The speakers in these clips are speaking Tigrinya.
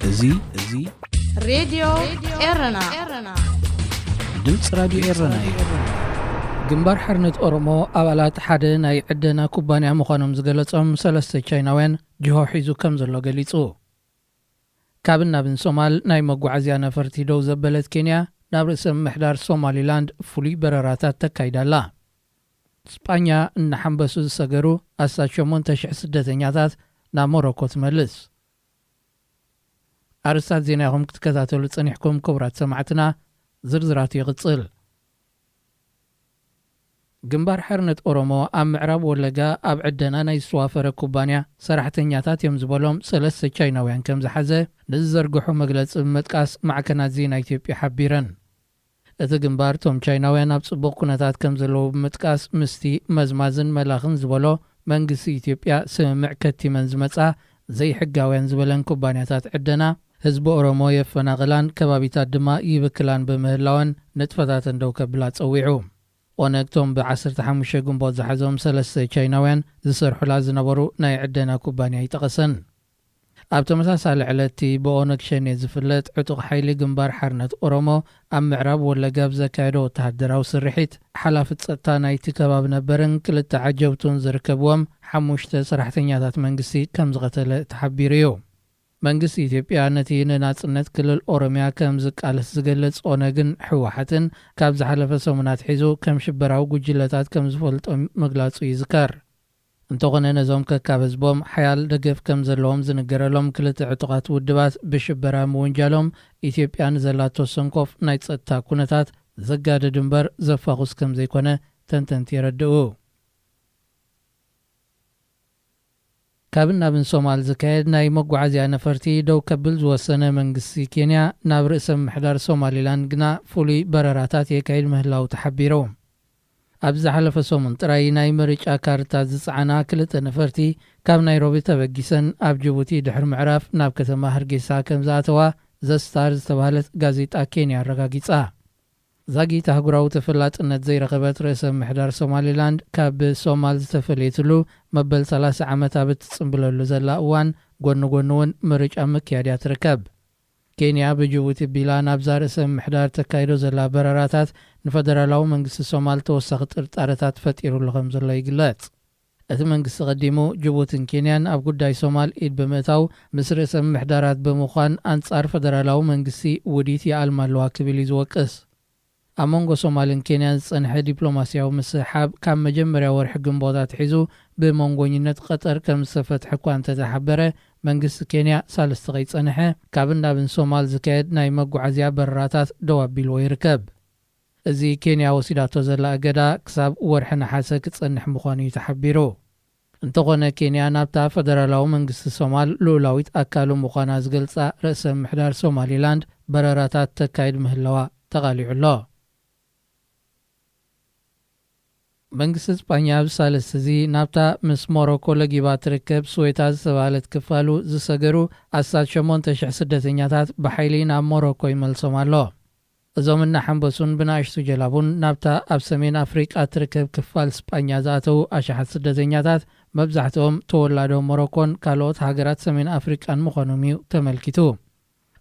እዚ እዚ ሬድዮ ኤረና። ድምፂ ራዲዮ ኤረና እዩ። ግንባር ሓርነት ኦሮሞ ኣባላት ሓደ ናይ ዕደና ኩባንያ ምዃኖም ዝገለጾም ሰለስተ ቻይናውያን ጅሆ ሒዙ ከም ዘሎ ገሊጹ። ካብን ናብን ሶማል ናይ መጓዓዝያ ነፈርቲ ደው ዘበለት ኬንያ ናብ ርእሰ ምምሕዳር ሶማሊላንድ ፍሉይ በረራታት ተካይዳ ኣላ። ስጳኛ እናሓንበሱ ዝሰገሩ ኣስታት ሸሞንተ ሽሕ ስደተኛታት ናብ ሞሮኮ ትመልስ። ኣርስታት ዜና ኢኹም ክትከታተሉ ጸኒሕኩም ክቡራት ሰማዕትና፣ ዝርዝራቱ ይቕጽል። ግንባር ሓርነት ኦሮሞ ኣብ ምዕራብ ወለጋ ኣብ ዕደና ናይ ዝተዋፈረ ኩባንያ ሰራሕተኛታት እዮም ዝበሎም ሰለስተ ቻይናውያን ከም ዝሓዘ ንዝዘርግሑ መግለጺ ብምጥቃስ ማዕከናት ዜና ኢትዮጵያ ሓቢረን። እቲ ግንባር እቶም ቻይናውያን ኣብ ጽቡቕ ኩነታት ከም ዘለዉ ብምጥቃስ ምስቲ መዝማዝን መላኽን ዝበሎ መንግስቲ ኢትዮጵያ ስምምዕ ከቲመን ዝመጻ ዘይሕጋውያን ዝበለን ኩባንያታት ዕደና ህዝቢ ኦሮሞ የፈናቕላን ከባቢታት ድማ ይብክላን ብምህላወን ንጥፈታተን ደው ከብላ ጸዊዑ። ኦነግ እቶም ብ15 ግንቦት ዝሓዞም ሰለስተ ቻይናውያን ዝሰርሑላ ዝነበሩ ናይ ዕደና ኩባንያ ኣይጠቐሰን። ኣብ ተመሳሳሊ ዕለት እቲ ብኦነግ ሸኔ ዝፍለጥ ዕጡቕ ሓይሊ ግንባር ሓርነት ኦሮሞ ኣብ ምዕራብ ወለጋ ብዘካየዶ ወተሃደራዊ ስርሒት ሓላፊ ጸጥታ ናይቲ ከባቢ ነበርን ክልተ ዓጀብቱን ዝርከብዎም ሓሙሽተ ሰራሕተኛታት መንግስቲ ከም ዝቐተለ ተሓቢሩ እዩ። መንግስቲ ኢትዮጵያ ነቲ ንናጽነት ክልል ኦሮምያ ከም ዝቃለስ ዝገልጽ ኦነግን ህወሓትን ካብ ዝሓለፈ ሰሙናት ሒዙ ከም ሽበራዊ ጉጅለታት ከም ዝፈልጦም ምግላጹ ይዝከር። እንተኾነ ነዞም ከካብ ህዝቦም ሓያል ደገፍ ከም ዘለዎም ዝንገረሎም ክልተ ዕጡቓት ውድባት ብሽበራ ምውንጃሎም ኢትዮጵያ ንዘላቶ ሰንኮፍ ናይ ጸጥታ ኩነታት ዘጋድድ እምበር ዘፋኹስ ከም ዘይኮነ ተንተንቲ የረድኡ። ካብን ናብን ሶማል ዝካየድ ናይ መጓዓዝያ ነፈርቲ ደው ከብል ዝወሰነ መንግስቲ ኬንያ ናብ ርእሰ ምምሕዳር ሶማሊላንድ ግና ፍሉይ በረራታት የካይድ ምህላው ተሓቢሩ። ኣብ ዝሓለፈ ሰሙን ጥራይ ናይ ምርጫ ካርድታት ዝጸዓና ክልተ ነፈርቲ ካብ ናይሮቢ ተበጊሰን ኣብ ጅቡቲ ድሕሪ ምዕራፍ ናብ ከተማ ሃርጌሳ ከም ዝኣተዋ ዘስታር ዝተባህለት ጋዜጣ ኬንያ ኣረጋጊጻ። ዛጊት ኣህጉራዊ ተፈላጥነት ዘይረኸበት ርእሰ ምሕዳር ሶማሊላንድ ካብ ሶማል ዝተፈለየትሉ መበል 30 ዓመት ኣብ እትጽንብለሉ ዘላ እዋን ጎኒ ጎኒ እውን ምርጫ ምክያድ እያ ትርከብ። ኬንያ ብጅቡቲ ቢላ ናብዛ ርእሰ ምሕዳር ተካይዶ ዘላ በረራታት ንፈደራላዊ መንግስቲ ሶማል ተወሳኺ ጥርጣረታት ፈጢሩሉ ከም ዘሎ ይግለጽ። እቲ መንግስቲ ቀዲሙ ጅቡትን ኬንያን ኣብ ጉዳይ ሶማል ኢድ ብምእታው ምስ ርእሰ ምሕዳራት ብምዃን ኣንጻር ፈደራላዊ መንግስቲ ውዲት ይኣልማ ኣለዋ ክብል እዩ ዝወቅስ። ኣብ መንጎ ሶማልን ኬንያን ዝጸንሐ ዲፕሎማስያዊ ምስሕሓብ ካብ መጀመርያ ወርሒ ግንቦት ኣትሒዙ ብመንጎኝነት ቀጠር ከም ዝተፈትሐ እኳ እንተተሓበረ፣ መንግስቲ ኬንያ ሳልስቲ ከይጸንሐ ካብ እንዳብን ሶማል ዝካየድ ናይ መጓዓዝያ በረራታት ደው ኣቢልዎ ይርከብ። እዚ ኬንያ ወሲዳቶ ዘላ እገዳ ክሳብ ወርሒ ነሓሰ ክጸንሕ ምዃኑ እዩ ተሓቢሩ። እንተኾነ ኬንያ ናብታ ፈደራላዊ መንግስቲ ሶማል ልኡላዊት ኣካሉ ምዃና ዝገልጻ ርእሰ ምሕዳር ሶማሊላንድ በረራታት ተካይድ ምህላዋ ተቓሊዑ ኣሎ። መንግስቲ ስጳኛ ኣብዚ ሳልስቲ እዚ ናብታ ምስ ሞሮኮ ለጊባ ትርከብ ስዌታ ዝተባህለት ክፋሉ ዝሰገሩ ኣስታት 8,000 ስደተኛታት ብሓይሊ ናብ ሞሮኮ ይመልሶም ኣሎ። እዞም እናሓንበሱን ብናእሽቱ ጀላቡን ናብታ ኣብ ሰሜን ኣፍሪቃ ትርከብ ክፋል ስጳኛ ዝኣተዉ ኣሽሓት ስደተኛታት መብዛሕትኦም ተወላዶ ሞሮኮን ካልኦት ሃገራት ሰሜን ኣፍሪቃን ምዃኖም እዩ ተመልኪቱ።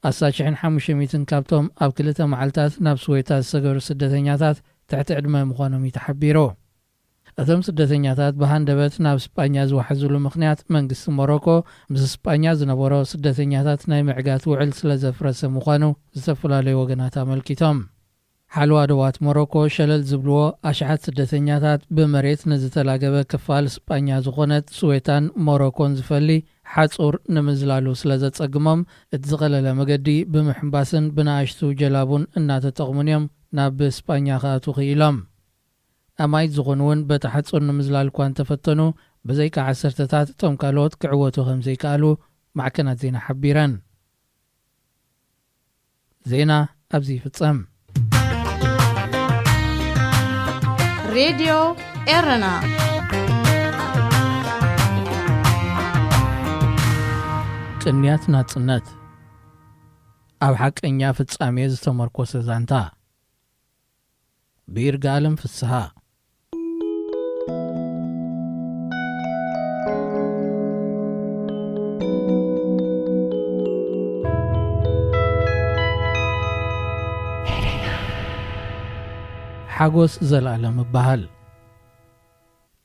ኣስታት ሽሕን ሓሙሽተ ሚእትን ካብቶም ኣብ ክልተ መዓልታት ናብ ስዌታ ዝሰገሩ ስደተኛታት ትሕቲ ዕድመ ምዃኖም እዩ ተሓቢሩ። እቶም ስደተኛታት ብሃንደበት ናብ ስጳኛ ዝወሓዙሉ ምኽንያት መንግስቲ ሞሮኮ ምስ ስጳኛ ዝነበሮ ስደተኛታት ናይ ምዕጋት ውዕል ስለ ዘፍረሰ ምዃኑ ዝተፈላለዩ ወገናት ኣመልኪቶም። ሓለዋ ዶባት ሞሮኮ ሸለል ዝብልዎ ኣሽሓት ስደተኛታት ብመሬት ንዝተላገበ ክፋል ስጳኛ ዝኾነት ስዌታን ሞሮኮን ዝፈሊ ሓጹር ንምዝላሉ ስለ ዘጸግሞም እቲ ዝቐለለ መገዲ ብምሕንባስን ብናእሽቱ ጀላቡን እናተጠቕሙን እዮም ናብ ስጳኛ ክኣትዉ ክኢሎም። ኣማይት ዝኾኑ እውን በቲ ሓጹር ንምዝላል እኳ እንተፈተኑ ብዘይካ ዓሰርተታት እቶም ካልኦት ክዕወቱ ከም ዘይከኣሉ ማዕከናት ዜና ሓቢረን። ዜና ኣብዚ ይፍጸም። ሬድዮ ኤረና። ቅንያት ናጽነት፣ ኣብ ሓቀኛ ፍጻሜ ዝተመርኮሰ ዛንታ። ብይርጋለም ፍስሃ። ሓጎስ ዘላለም እበሃል።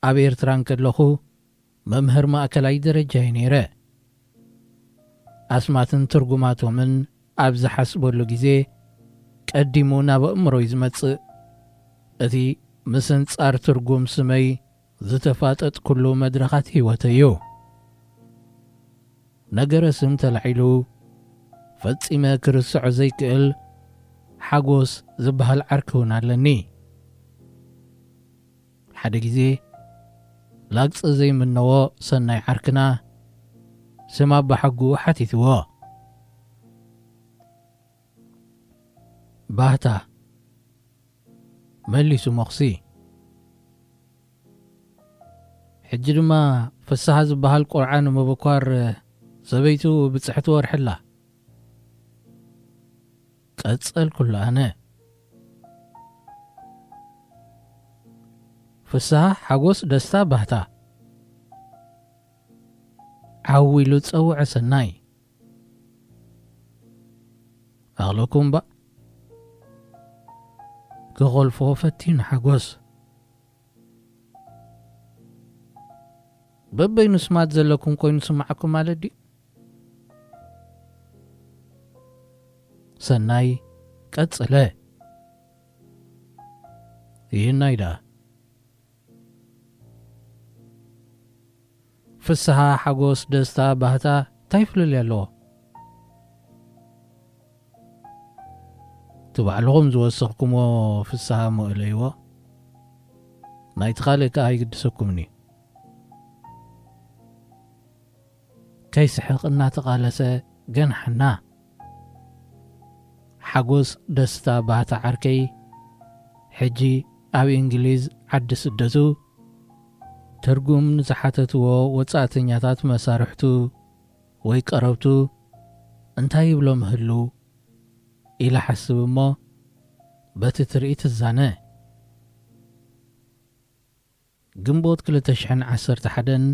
ኣብ ኤርትራ እንከለኹ መምህር ማእከላይ ደረጃ እየ ነይረ። ኣስማትን ትርጉማቶምን ኣብ ዝሓስበሉ ግዜ ቀዲሙ ናብ ኣእምሮይ ዝመጽእ እቲ ምስንጻር ትርጉም ስመይ ዝተፋጠጥኩሉ መድረኻት ህይወተይ እዩ። ነገረ ስም ተላዒሉ ፈጺመ ክርስዖ ዘይክእል ሓጎስ ዝበሃል ዓርኪ እውን ኣለኒ። ሓደ ግዜ ላግጺ ዘይምነዎ ሰናይ ዓርክና ስም ኣባሓጉኡ ሓቲትዎ። ባህታ መሊሱ ሞኽሲ። ሕጂ ድማ ፍስሃ ዝበሃል ቆልዓ ንምብኳር ሰበይቱ ብጽሕቲ ወርሕላ። ቀጸልኩሉ ኣነ። ፍስሃ ሓጎስ ደስታ ባህታ። ዓው ኢሉ ጸውዐ ሰናይ። ኣቕለኩም ባእ። ክኾልፎ ፈቲኑ ሓጎስ። በበይኑ ስማት ዘለኩም ኮይኑ ስማዓኩም ማለት ድዩ? ሰናይ ቀጽለ። ይህናይ ደኣ። ፍስሃ፣ ሓጎስ፣ ደስታ፣ ባህታ እንታይ ፍልልይ ኣለዎ? እቲ ባዕልኹም ዝወሰኽኩምዎ ፍስሃ እሞ እለይዎ። ናይቲ ካልእ ከኣ ኣይግድሰኩምን እዩ። ከይስሕቕ እናተቓለሰ ገንሓና። ሓጎስ ደስታ ባህታ ዓርከይ ሕጂ ኣብ እንግሊዝ ዓዲ ስደቱ ትርጉም ንዝሓተትዎ ወጻእተኛታት መሳርሕቱ ወይ ቀረብቱ እንታይ ይብሎም ህሉ ኢለ ሓስብ እሞ በቲ ትርኢት እዛነ። ግንቦት ክልተ ሽሕን ዓሰርተ ሓደን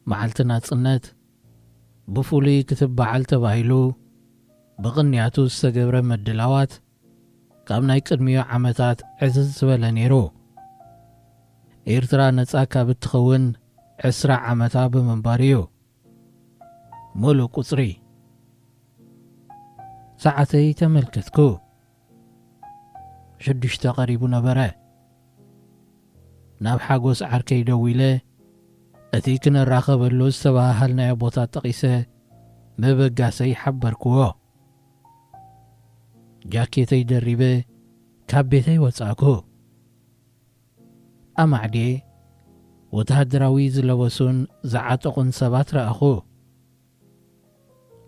መዓልቲ ናጽነት ብፍሉይ ክትበዓል ተባሂሉ ብቕንያቱ ዝተገብረ ምድላዋት ካብ ናይ ቅድሚኡ ዓመታት ዕዝዝ ዝበለ ነይሩ። ኤርትራ ነጻ ካብ እትኸውን ዕስራ ዓመታ ብምንባር እዩ። ምሉእ ቁጽሪ። ሰዓተይ ተመልከትኩ። ሽዱሽተ ቀሪቡ ነበረ። ናብ ሓጎስ ዓርከይ ደዊለ፣ እቲ ክንራኸበሉ ዝተባሃሃልናዮ ቦታ ጠቒሰ ምብጋሰይ ሓበርክዎ። ጃኬተይ ደሪበ ካብ ቤተይ ወጻእኩ። ኣማዕድየ ወተሃደራዊ ዝለበሱን ዝዓጠቑን ሰባት ረኣኹ።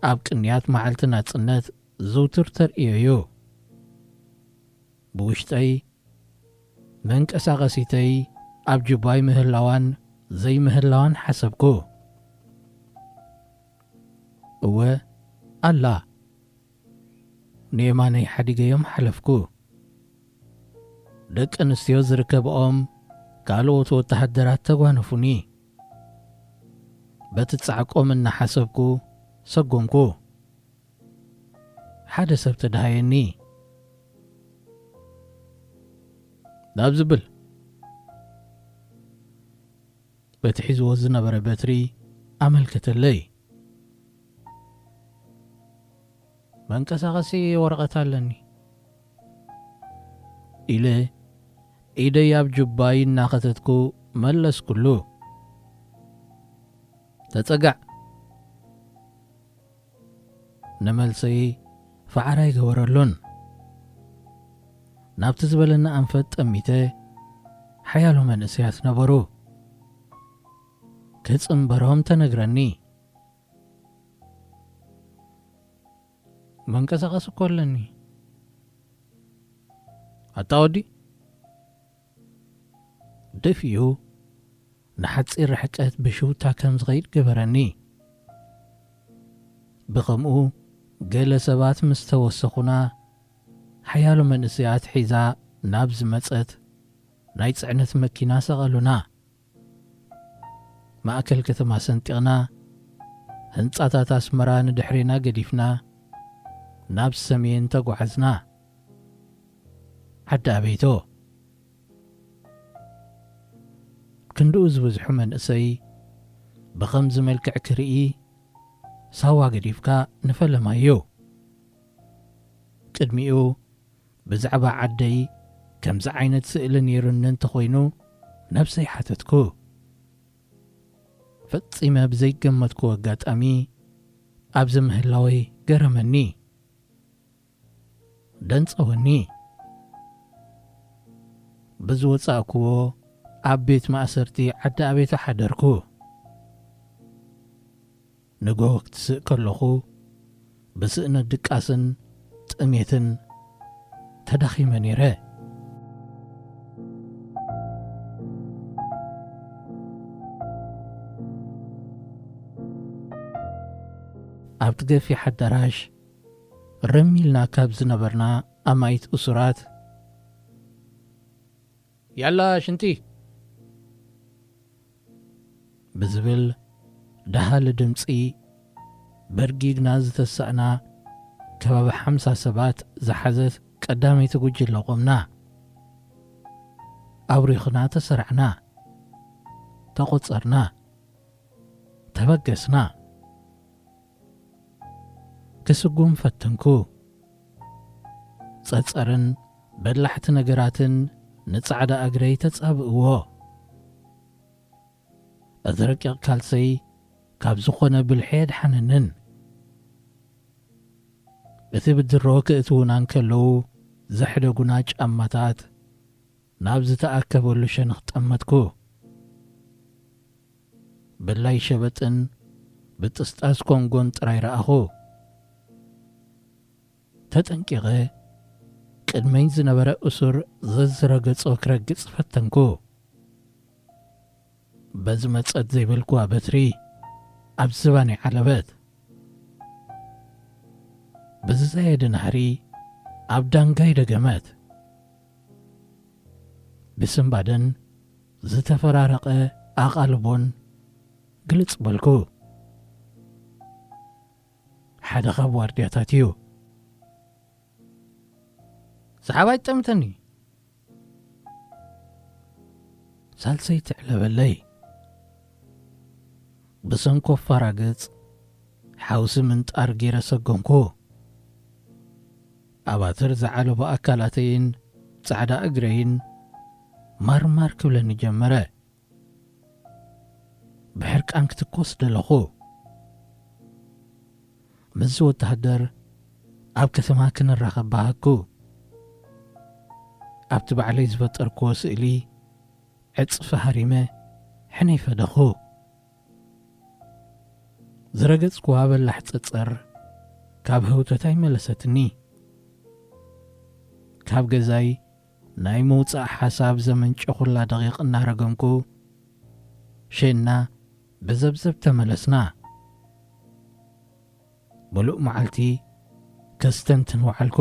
ኣብ ቅንያት መዓልቲ ናጽነት ዝውቱር ተርእዮ እዩ። ብውሽጠይ መንቀሳቐሲተይ ኣብ ጁባይ ምህላዋን ዘይምህላዋን ሓሰብኩ። እወ፣ ኣላ። ንየማነይ ሓዲገዮም ሓለፍኩ። ደቂ ኣንስትዮ ዝርከብኦም ካልኦት ወተሃደራት ተጓነፉኒ። በቲ ጻዕቆም እናሓሰብኩ ሰጎምኩ። ሓደ ሰብ ተደሃየኒ። ናብ ዝብል በቲ ሒዝዎ ዝነበረ በትሪ ኣመልከተለይ። መንቀሳቐሲ ወረቐት ኣለኒ ኢለ ኢደይ ኣብ ጁባይ እናኸተትኩ መለስኩሉ። ተጸጋዕ። ንመልሰይ ፈዓር ኣይገበረሉን። ናብቲ ዝበለኒ ኣንፈት ጠሚተ ሓያሎ መንእሰያት ነበሩ። ክጽንበሮም ተነግረኒ። መንቀሳቐሲ እኮ ኣለኒ። ኣታ ወዲ፣ ደፊኡ ንሓጺር ርሕቀት ብሽውታ ከም ዝኸይድ ገበረኒ። ብኸምኡ ገለ ሰባት ምስ ተወሰኹና፣ ሓያሎ መንእሰያት ሒዛ ናብ ዝመጸት ናይ ጽዕነት መኪና ሰቐሉና። ማእከል ከተማ ሰንጢቕና፣ ህንጻታት ኣስመራ ንድሕሬና ገዲፍና፣ ናብ ሰሜን ተጓዓዝና። ዓዲ ኣበይቶ? ክንድኡ ዝበዝሑ መንእሰይ ብኸምዚ መልክዕ ክርኢ ሳዋ ገዲፍካ ንፈለማዮ። ቅድሚኡ ብዛዕባ ዓደይ ከምዚ ዓይነት ስእሊ ነይሩኒ እንተኾይኑ ነብሰይ ሓተትኩ። ፈጺመ ብዘይገመትኩ ኣጋጣሚ ኣብዚ ምህላወይ ገረመኒ፣ ደንጸወኒ። ብዝወጻእክዎ ኣብ ቤት ማእሰርቲ ዓዲ ኣቤቶ ሓደርኩ። ንግሆ ክትስእ ከለኹ ብስእነት ድቃስን ጥሜትን ተዳኺመ ነይረ። ኣብቲ ገፊሕ ኣዳራሽ ርም ኢልና ካብ ዝነበርና ኣማኢት እሱራት፣ "ያላ ሽንቲ!" ብዝብል ደሃሊ ድምጺ በርጊግና ዝተሳእና ከባቢ ሓምሳ ሰባት ዝሓዘት ቀዳመይቲ ጉጅለ ቆምና። ኣውሪኽና ተሰራዕና፣ ተቖጸርና፣ ተበገስና። ክስጉም ፈተንኩ። ጸጸርን በላሕቲ ነገራትን ንጻዕዳ እግረይ ተጻብእዎ። እቲ ረቂቕ ካልሰይ ካብ ዝኾነ ብልሒ ኣድሓነንን። እቲ ብድሮ ክእትዉና እንከለዉ ዘሕደጉና ጫማታት ናብ ዝተኣከበሉ ሸነኽ ጠመትኩ። ብላይ ሸበጥን ብጥስጣስ ኮንጎን ጥራይ ረኣኹ። ተጠንቂቐ ቅድመይ ዝነበረ እሱር ዘዝረገጾ ክረግጽ ፈተንኩ። በዚ መጸት ዘይበልኩዋ በትሪ ኣብ ዝባነይ ዓለበት። ብዝዘየደ ናህሪ ኣብ ዳንጋይ ደገመት። ብስንባደን ዝተፈራረቐ ኣቓልቦን ግልጽ በልኩ። ሓደ ካብ ዋርድያታት እዩ። "ሰሓባይ ጠምተኒ!" ሳልሰይ ትዕለበለይ። ብሰንኮፋ ራገጽ ሓውሲ ምንጣር ገይረ ሰጎምኩ። ኣባትር ዝዓለቦ ኣካላተይን ጻዕዳ እግረይን ማርማር ክብለኒ ጀመረ። ብሕርቃን ክትኮስ ደለኹ። ምስዚ ወተሃደር ኣብ ከተማ ክንራኸብ በሃግኩ። ኣብቲ ባዕለይ ዝፈጠርክዎ ስእሊ ዕጽፊ ሃሪመ ሕነይ ፈደኹ። ዝረገጽክዋ በላሕ ጸጸር ካብ ህውተታ ይመለሰትኒ። ካብ ገዛይ ናይ ምውጻእ ሓሳብ ዘመንጨኹላ ደቂቕ እናረገምኩ፣ ሸና ብዘብዘብ ተመለስና። ምሉእ መዓልቲ ከስተንትን ወዓልኩ።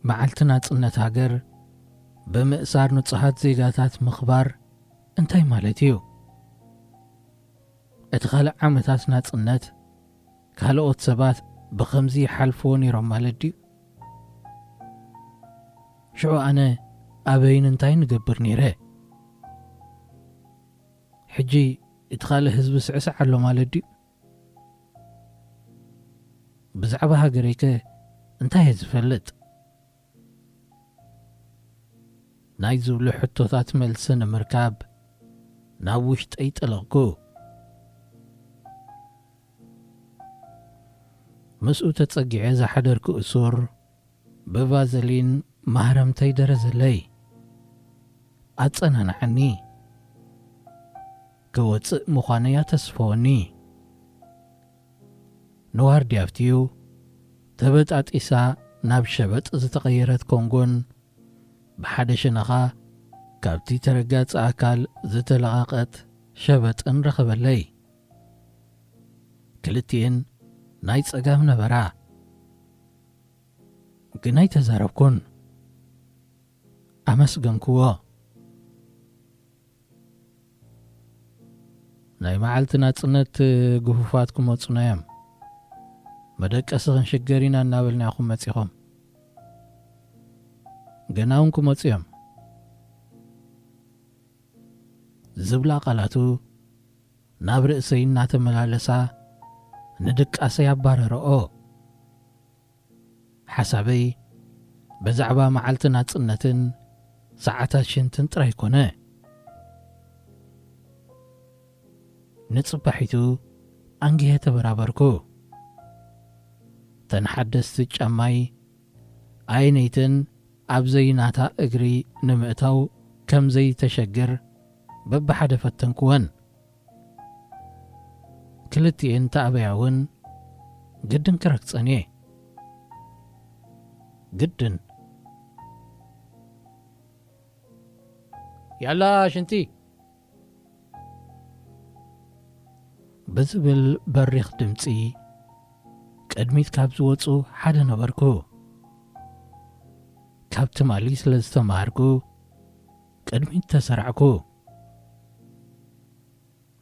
መዓልቲ ናጽነት ሃገር ብምእሳር ንጹሃት ዜጋታት ምኽባር እንታይ ማለት እዩ? እቲ ካልእ ዓመታት ናጽነት ካልኦት ሰባት ብኸምዚ ይሓልፍዎ ነይሮም ማለት ድዩ? ሽዑ ኣነ ኣበይን እንታይ ንገብር ነይረ? ሕጂ እቲ ካልእ ህዝቢ ስዕስዕ ኣሎ ማለት ድዩ? ብዛዕባ ሃገረይከ እንታይ እየ ዝፈልጥ? ናይ ዝብሉ ሕቶታት መልሲ ንምርካብ ናብ ውሽጠይ ጠለቕኩ። ምስኡ ተጸጊዐ ዝሓደርኩ እሱር ብቫዘሊን ማህረምተይ ደረዘለይ። ኣጸናንዓኒ። ክወጽእ ምዃነይ ኣተስፈወኒ። ንዋርድያ ኣብትዩ ተበጣጢሳ ናብ ሸበጥ ዝተቐየረት ኮንጎን ብሓደ ሸነኻ ካብቲ ተረጋጺ ኣካል ዝተለቐቐት ሸበጥን ረኸበለይ። ክልቲኤን ናይ ጸጋም ነበራ፣ ግን ኣይተዛረብኩን። ኣመስገንክዎ። ናይ መዓልቲ ናጽነት ግፉፋት ክመጹና እዮም። መደቀሲ ክንሽገር ኢና እናበልና ኢኹም መጺኹም። ገና እውን ክመጹ እዮም። ዝብላ ቃላቱ ናብ ርእሰይ እናተመላለሳ ንድቃሰይ ኣባረረኦ። ሓሳበይ ብዛዕባ መዓልቲ ናጽነትን ሰዓታት ሽንትን ጥራይ ኮነ። ንጽባሒቱ ኣንጊሀ ተበራበርኩ። ተን ሓደስቲ ጫማይ ኣየነይተን ኣብ ዘይናታ እግሪ ንምእታው ከም ዘይተሸግር በብሓደ ፈተንክወን። ክልቲኤን ተኣበያ እውን ግድን ክረግጸን እየ። ግድን። ያላ ሽንቲ ብዝብል በሪኽ ድምጺ ቅድሚት ካብ ዝወጹ ሓደ ነበርኩ። ካብ ትማሊ ስለ ዝተማሃርኩ ቅድሚት ተሰራዕኩ።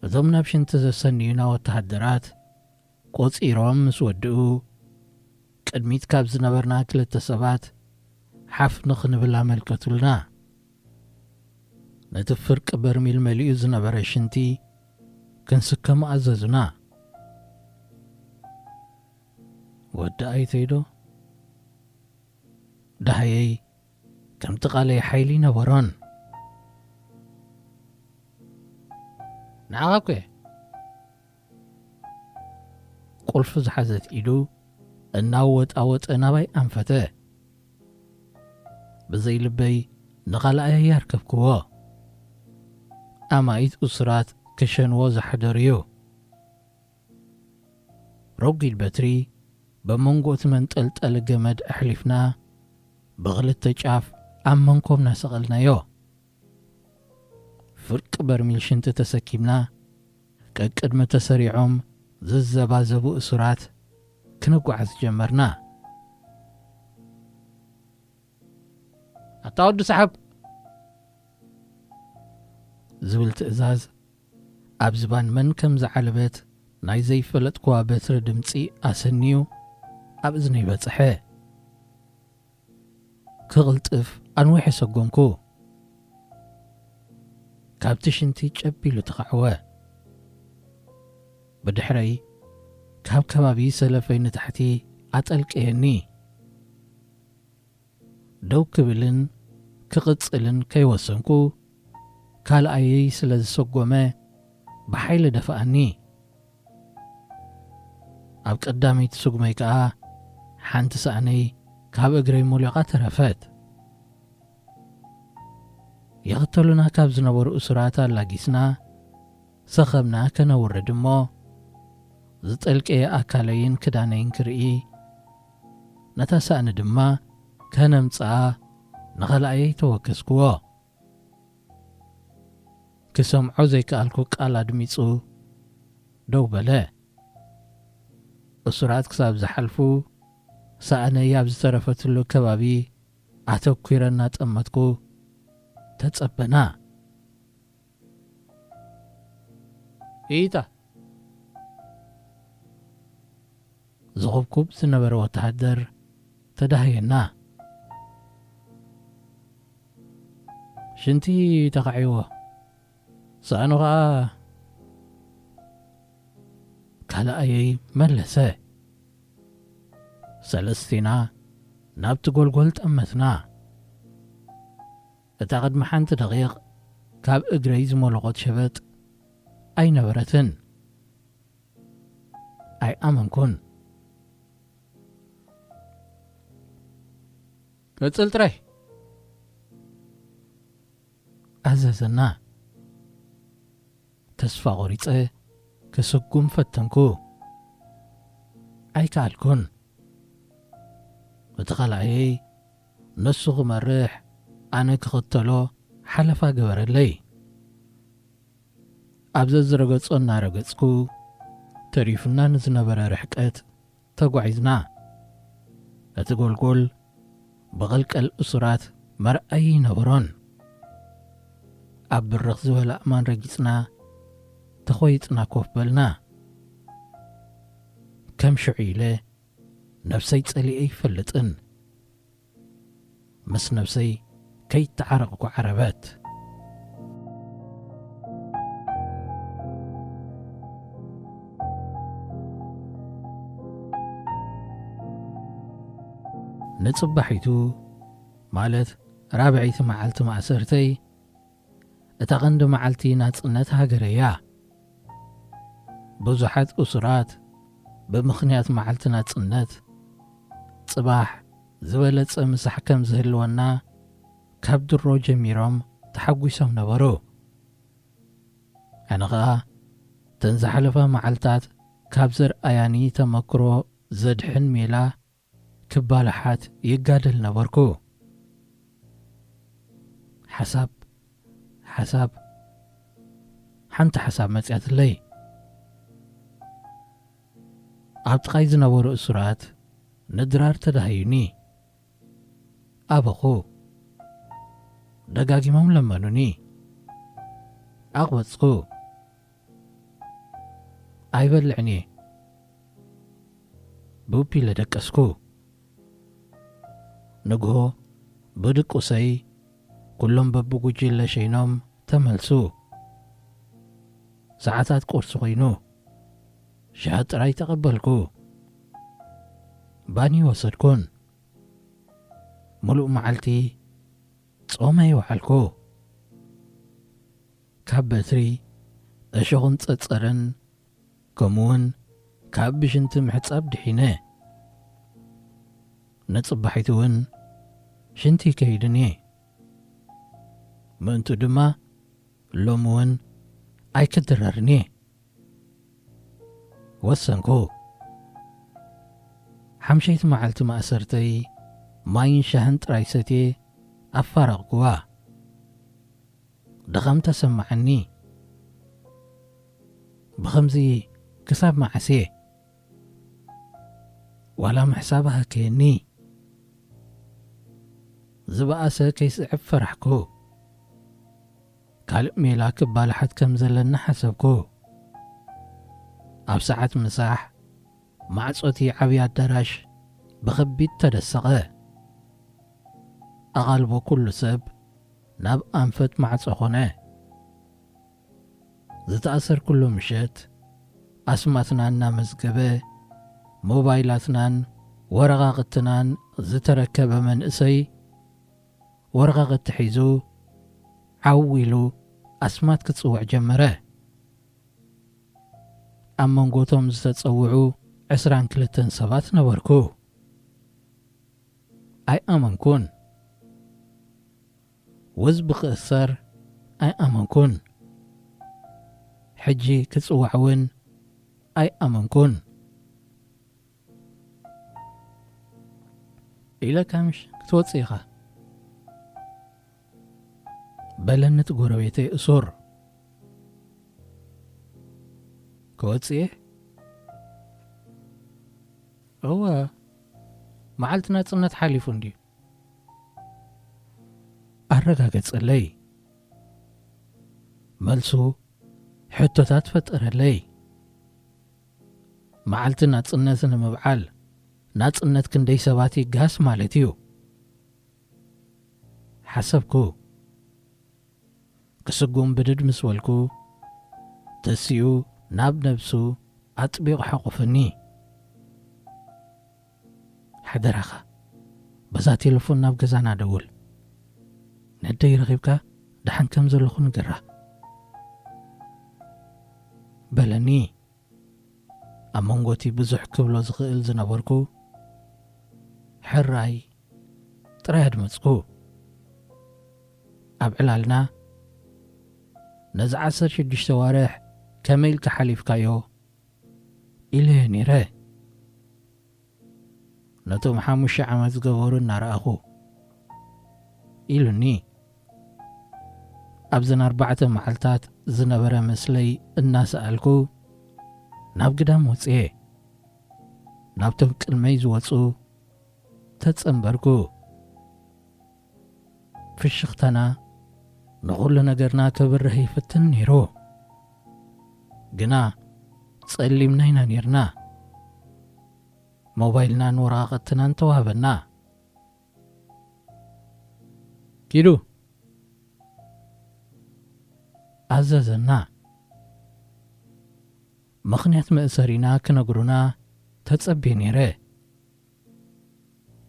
እቶም ናብ ሽንቲ ዘሰንዩና ወተሃደራት ቆጺሮም ምስ ወድኡ፣ ቅድሚት ካብ ዝነበርና ክልተ ሰባት ሓፍ ንኽንብል ኣመልከቱልና። ነቲ ፍርቂ በርሚል መሊኡ ዝነበረ ሽንቲ ክንስከሞ ኣዘዙና። ወዲ ኣይተይዶ? ደሃየይ ከምቲ ቃለይ ሓይሊ ነበሮን። ንዓኻ እኮ እየ። ቁልፊ ዝሓዘት ኢዱ እናወጣወጠ ናባይ ኣንፈተ። ብዘይ ልበይ ንኻልኣየይ ኣርከብክዎ። ኣማኢት እሱራት ክሸንዎ ዝሓደሩ'ዩ። ረጒድ በትሪ ብመንጎ እቲ መንጠልጠሊ ገመድ ኣሕሊፍና ብኽልተ ጫፍ ኣብ መንኮብና ሰቐልናዮ። ፍርቂ በርሚል ሽንቲ ተሰኪምና ቀቅድሚ ተሰሪዖም ዝዘባዘቡ እሱራት ክንጓዓዝ ጀመርና። ኣታ ወዲ ሰሓብ ዝብል ትእዛዝ ኣብ ዝባን መን ከም ዝዓለበት ናይ ዘይፈለጥክዋ በትሪ ድምጺ ኣሰንዩ ኣብ እዝነይ በጽሐ። ክቕልጥፍ ኣንዊሐ ሰጎምኩ። ካብቲ ሽንቲ ጨቢሉ ተኻዕወ። ብድሕረይ ካብ ከባቢ ሰለፈይ ንታሕቲ ኣጠልቀየኒ። ደው ክብልን ክቕጽልን ከይወሰንኩ፣ ካልኣየይ ስለ ዝሰጎመ ብሓይሊ ደፍኣኒ። ኣብ ቀዳመይቲ ስጉመይ ከኣ ሓንቲ ሳእነይ ካብ እግረይ ሞሊቓ ተረፈት። ይኽተሉና ካብ ዝነበሩ እሱራት ኣላጊስና ሰኸምና ከነውርድ እሞ፣ ዝጠልቀየ ኣካለይን ክዳነይን ክርኢ፣ ነታ ሳእኒ ድማ ከነምጽኣ ንኸላኣየይ ተወከስክዎ። ክሰምዖ ዘይከኣልኩ ቃል ኣድሚጹ ደው በለ። እሱራት ክሳብ ዝሓልፉ፣ ሳእነይ ኣብ ዝተረፈትሉ ከባቢ ኣተኲረ እናጠመትኩ ተጸበና። ኢታ ዝኹብኩብ ዝነበረ ወተሃደር ተዳህየና። ሽንቲ ተኻዒዎ፣ ሳእኑ ኸኣ ካልኣየይ መለሰ። ሰለስቲና ናብቲ ጎልጎል ጠመትና። እታ ቅድሚ ሓንቲ ደቂቕ ካብ እግረይ ዝሞለቖት ሸበጥ ኣይነበረትን። ኣይኣመንኩን። ቀጽል ጥራይ። ኣዘዘና። ተስፋ ቖሪጸ ክስጉም ፈተንኩ። ኣይከኣልኩን። እቲ ኻልኣየይ ነሱ ክመርሕ ኣነ ክኽተሎ ሓለፋ ገበረለይ። ኣብ ዘዝረገጾ እናረገጽኩ ተሪፉና ንዝነበረ ርሕቀት ተጓዒዝና። እቲ ጎልጎል ብቐልቀል እሱራት መርኣዪ ኣይነበሮን። ኣብ ብርኽ ዝበለ ኣእማን ረጊጽና ተኾይጥና ኮፍ በልና። ከም ሽዑ ኢለ ነብሰይ ጸሊኤ ኣይፈልጥን። ምስ ነብሰይ ከይተዓረቕኩ ዓረበት። ንጽባሒቱ፣ ማለት ራብዐይቲ መዓልቲ ማእሰርተይ፣ እታ ቀንዲ መዓልቲ ናጽነት ሃገረይ እያ። ብዙሓት እሱራት ብምኽንያት መዓልቲ ናጽነት፣ ጽባሕ ዝበለጸ ምሳሕ ከም ዝህልወና ካብ ድሮ ጀሚሮም ተሓጒሶም ነበሩ። ኣነ ኸኣ፣ እተን ዝሓለፋ መዓልታት ካብ ዘርኣያኒ ተመክሮ ዘድሕን ሜላ ክባላሓት ይጋደል ነበርኩ። ሓሳብ፣ ሓሳብ፣ ሓንቲ ሓሳብ መጽያትለይ። ኣብ ጥቓይ ዝነበሩ እሱራት ንድራር ተዳሃዩኒ። ኣበኹ። ደጋጊሞም ለመኑኒ። ኣቕበጽኩ። ኣይበልዕን እየ። ቡብ ኢለ ደቀስኩ። ንግሆ ብድቁሰይ ኩሎም በብጉጅለ ሸይኖም ተመልሱ። ሰዓታት ቁርሲ ኮይኑ፣ ሻሂ ጥራይ ተቐበልኩ። ባኒ ወሰድኩን። ምሉእ መዓልቲ ጾመ ይውዓልኩ። ካብ በትሪ፣ እሾኽን ጸጸርን፣ ከምኡውን ካብ ብሽንቲ ምሕጻብ ድሒነ። ንጽባሒቱ እውን ሽንቲ ይከይድን እየ። ምእንቱ ድማ ሎሚ እውን ኣይክድረርን እየ። ወሰንኩ። ሓምሸይቲ መዓልቲ ማእሰርተይ ማይን ሻህን ጥራይ ሰትየ ኣፋረቕኩዋ። ድኻም ተሰማዓኒ። ብኸምዚ ክሳብ መዓስ እየ? ዋላ ምሕሳብ ኣህከየኒ። ዝበኣሰ ከይስዕብ ፈራሕኩ። ካልእ ሜላ ክባላሓት ከም ዘለኒ ሓሰብኩ። ኣብ ሰዓት ምሳሕ፣ ማዕጾ እቲ ዓብዪ ኣዳራሽ ብኸቢድ ተደሰቐ። ኣቓልቦ ኩሉ ሰብ ናብ ኣንፈት ማዕጾ ኾነ። ዝተኣሰርኩሉ ምሸት፣ ኣስማትና እናመዝገበ፣ ሞባይላትናን ወረቓቕትናን ዝተረከበ መንእሰይ፣ ወረቓቕቲ ሒዙ ዓው ኢሉ ኣስማት ክጽውዕ ጀመረ። ኣብ መንጎ እቶም ዝተጸውዑ ዕስራን ክልተን ሰባት ነበርኩ። ኣይኣመንኩን። ወዝቢ ክእሰር ኣይኣመንኩን። ሕጂ ክጽዋዕ እውን ኣይኣመንኩን። ኢለካ ምሽ ክትወጽእ ኢኻ? በለኒ እቲ ጎረቤተይ እሱር። ክወጽእ እየ? እወ፣ መዓልቲ ናጽነት ሓሊፉ እንድዩ። ኣረጋገጸለይ። መልሱ ሕቶታት ፈጠረለይ። መዓልቲ ናጽነት ንምብዓል፣ ናጽነት ክንደይ ሰባት ይጋስ ማለት እዩ? ሓሰብኩ። ክስጉም ብድድ ምስ በልኩ፣ ተሲኡ ናብ ነብሱ ኣጥቢቑ ሓቖፈኒ። "ሓደራኻ፣ በዛ ቴሌፎን ናብ ገዛና ደውል። ነደይ ረኺብካ ደሓን ከም ዘለኹ ንገራ" በለኒ። ኣብ መንጎ እቲ ብዙሕ ክብሎ ዝኽእል ዝነበርኩ፣ ሕራይ ጥራይ ኣድመጽኩ። ኣብ ዕላልና፣ "ነዚ ዓሰርተ ሽዱሽተ ዋርሕ ከመይ ኢልካ ሓሊፍካዮ?" ኢለዮ ነይረ። ነቶም ሓሙሽተ ዓመት ዝገበሩ እናረኣኹ፣ ኢሉኒ። ኣብዘን ኣርባዕተ መዓልታት ዝነበረ ምስለይ እናሰኣልኩ፣ ናብ ግዳም ወፅየ። ናብቶም ቅድመይ ዝወፁ ተጸንበርኩ። ፍሽኽታና ንኹሉ ነገርና ከብርህ ይፍትን ነይሩ። ግና ጸሊምና ኢና ነይርና። ሞባይልናን ወረቓቕትናን ተዋህበና። "ኪዱ!" ኣዘዘና። ምኽንያት መእሰሪና ክነግሩና ተጸብየ ነይረ።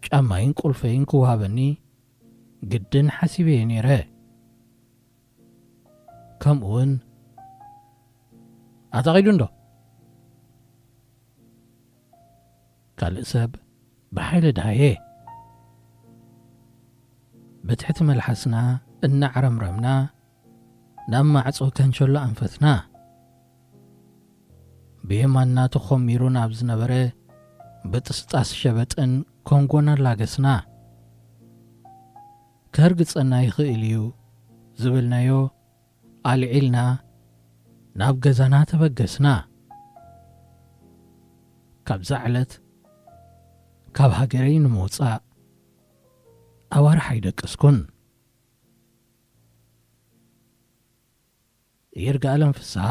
ጫማይን ቁልፈይን ክወሃበኒ ግድን ሓሲበ እየ ነይረ። ከምኡ እውን ኣታ ኸይዱ እንዶ ካልእ ሰብ ብሓይሊ ደሃየ። ብትሕቲ መልሓስና እናዕረምረምና ናብ ማዕጾ ከንሸሎ ኣንፈትና። ብየማንና ተኾሚሩ ናብ ዝነበረ ብጥስጣስ ሸበጥን ኮንጎን ኣላገስና። ከርግጸና ይኽእል እዩ ዝበልናዮ ኣልዒልና ናብ ገዛና ተበገስና። ካብዛ ዕለት ካብ ሃገረይ ንምውጻእ ኣዋርሕ ኣይደቀስኩን። ይርጋለም ፍስሃ።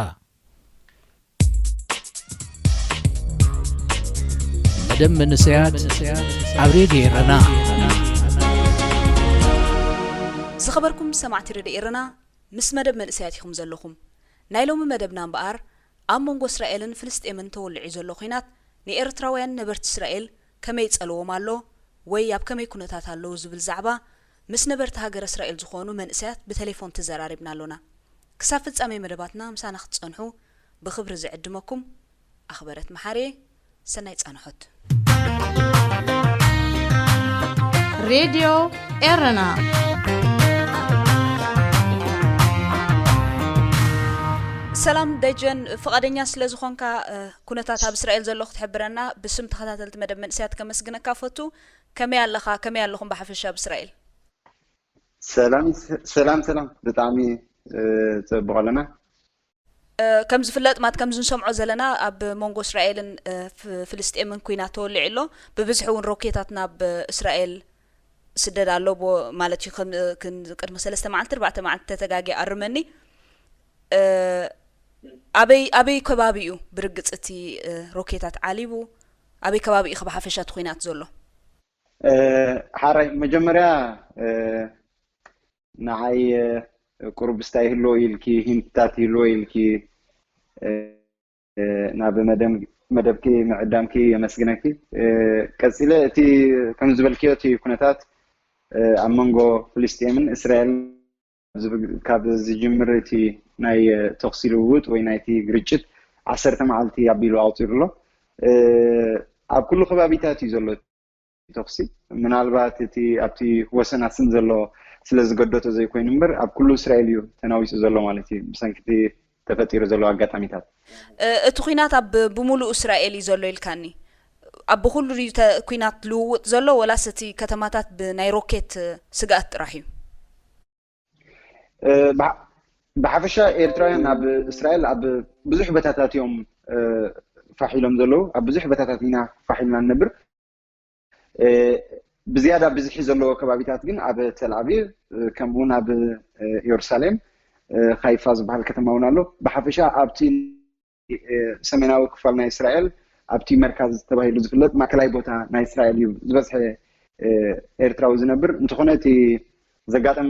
መደብ መንእሰያት ኣብ ሬድዮ ኤረና። ዝኸበርኩም ሰማዕቲ ሬድዮ ኤረና፣ ምስ መደብ መንእሰያት ኢኹም ዘለኹም። ናይ ሎሚ መደብና እምበኣር፣ ኣብ መንጎ እስራኤልን ፍልስጤምን ተወሊዑ ዘሎ ኲናት ንኤርትራውያን ነበርቲ እስራኤል ከመይ ይጸልዎም ኣሎ ወይ ኣብ ከመይ ኩነታት ኣለዉ ዝብል ዛዕባ ምስ ነበርቲ ሃገረ እስራኤል ዝኾኑ መንእሰያት ብቴሌፎን ተዘራሪብና ኣሎና። ክሳብ ፍጻሜ መደባትና ምሳና ክትጸንሑ ብኽብሪ ዝዕድመኩም ኣኽበረት መሓርየ። ሰናይ ጻንሖት። ሬድዮ ኤረና። ሰላም ደጀን፣ ፍቓደኛ ስለ ዝኾንካ፣ እ፣ ኩነታት ኣብ እስራኤል ዘሎ ክትሕብረና ብስም ተኸታተልቲ መደብ መንእሰያት ከመስግነካ ፈቱ። ከመይ ኣለኻ? ከመይ ኣለኹም ብሓፈሻ ኣብ እስራኤል? ሰላም፣ ሰላም፣ ሰላም። ብጣዕሚ፣ እ፣ ጽቡቕ ኣለና። እ፣ ከም ዝፍለጥ ማለት ከም ዝንሰምዖ ዘለና ኣብ መንጎ እስራኤልን፣ እ፣ ፍ-፣ ፍልስጤምን ኲናት ተወሊዑ ኣሎ። ብብዝሒ እውን ሮኬታት ናብ እስራኤል ስደድ ኣሎ፣ ቦ-፣ ማለት እዩ። ከም፣ እ፣ ክን-፣ ቅድሚ ሰለስተ መዓልቲ፣ ኣርባዕተ መዓልቲ ተተጋግየ ኣርመኒ። እ፣ ኣበይ፣ ኣበይ ከባቢ እዩ ብርግጽ እቲ፣ እ፣ ሮኬታት ዓሊቡ? ኣበይ ከባቢ እዩ ብሓፈሻ እቲ ኲናት ዘሎ? እ፣ ሓራይ መጀመርያ፣ እ፣ ንዓይ፣ እ፣ ቁሩብ ስታይ ይህልዎ ኢልኪ፣ ሂንትታት ይህልዎ ኢልኪ፣ እ፣ ናብ መደም-፣ መደብኪ ምዕዳምኪ የመስግነኪ። እ፣ ቀጺለ እቲ ከም ዝበልክዮ እቲ ኩነታት፣ እ፣ ኣብ መንጎ ፍልስጤምን እስራኤልን ዝብ-፣ ካብ ዝጅምር እቲ ናይ፣ እ፣ ተኹሲ ልውውጥ ወይ ናይቲ ግርጭት ዓሰርተ መዓልቲ ኣቢሉ ኣቑጺሩ ኣሎ። እ፣ ኣብ ኩሉ ከባቢታት እዩ ዘሎ። ተኹሲ ምናልባት እቲ ኣብቲ ወሰን ኣስም ዘሎ ስለ ዝገደቶ ዘይኮይኑ እምበር ኣብ ኩሉ እስራኤል እዩ ተናዊጹ ዘሎ ማለት እዩ፣ ብሰንኪ እቲ ተፈጢሩ ዘሎ ኣጋጣሚታት። እ፣ እቲ ኲናት ኣብ ብምሉእ እስራኤል እዩ ዘሎ ኢልካኒ። ኣብ ብኹሉ ድዩ ተ-፣ ኲናት ልውውጥ ዘሎ ወላስ እቲ ከተማታት ብናይ ሮኬት ስግኣት ጥራሕ እዩ? እ፣ ብሓ-፣ ብሓፈሻ ኤርትራውያን ኣብ እስራኤል ኣብ ብዙሕ ቦታታት እዮም፣ እ፣ ፋሕ ኢሎም ዘለዉ። ኣብ ብዙሕ ቦታታት ኢና ፋሕ ኢልና ንነብር። እ፣ ብዝያዳ ብዝሒ ዘለዎ ከባቢታት ግን ኣብ ተል ኣቪቭ፣ እ፣ ከምኡ እውን ኣብ፣ እ፣ ኢየሩሳሌም፣ እ፣ ሃይፋ ዝበሃል ከተማ እውን ኣሎ። ብሓፈሻ ኣብቲ፣ እ፣ ሰሜናዊ ክፋል ናይ እስራኤል፣ ኣብቲ መርካዝ ተባሂሉ ዝፍለጥ ማእከላይ ቦታ ናይ እስራኤል እዩ ዝበዝሐ፣ እ፣ ኤርትራዊ ዝነብር። እንተኾነ እቲ ዘጋጠመ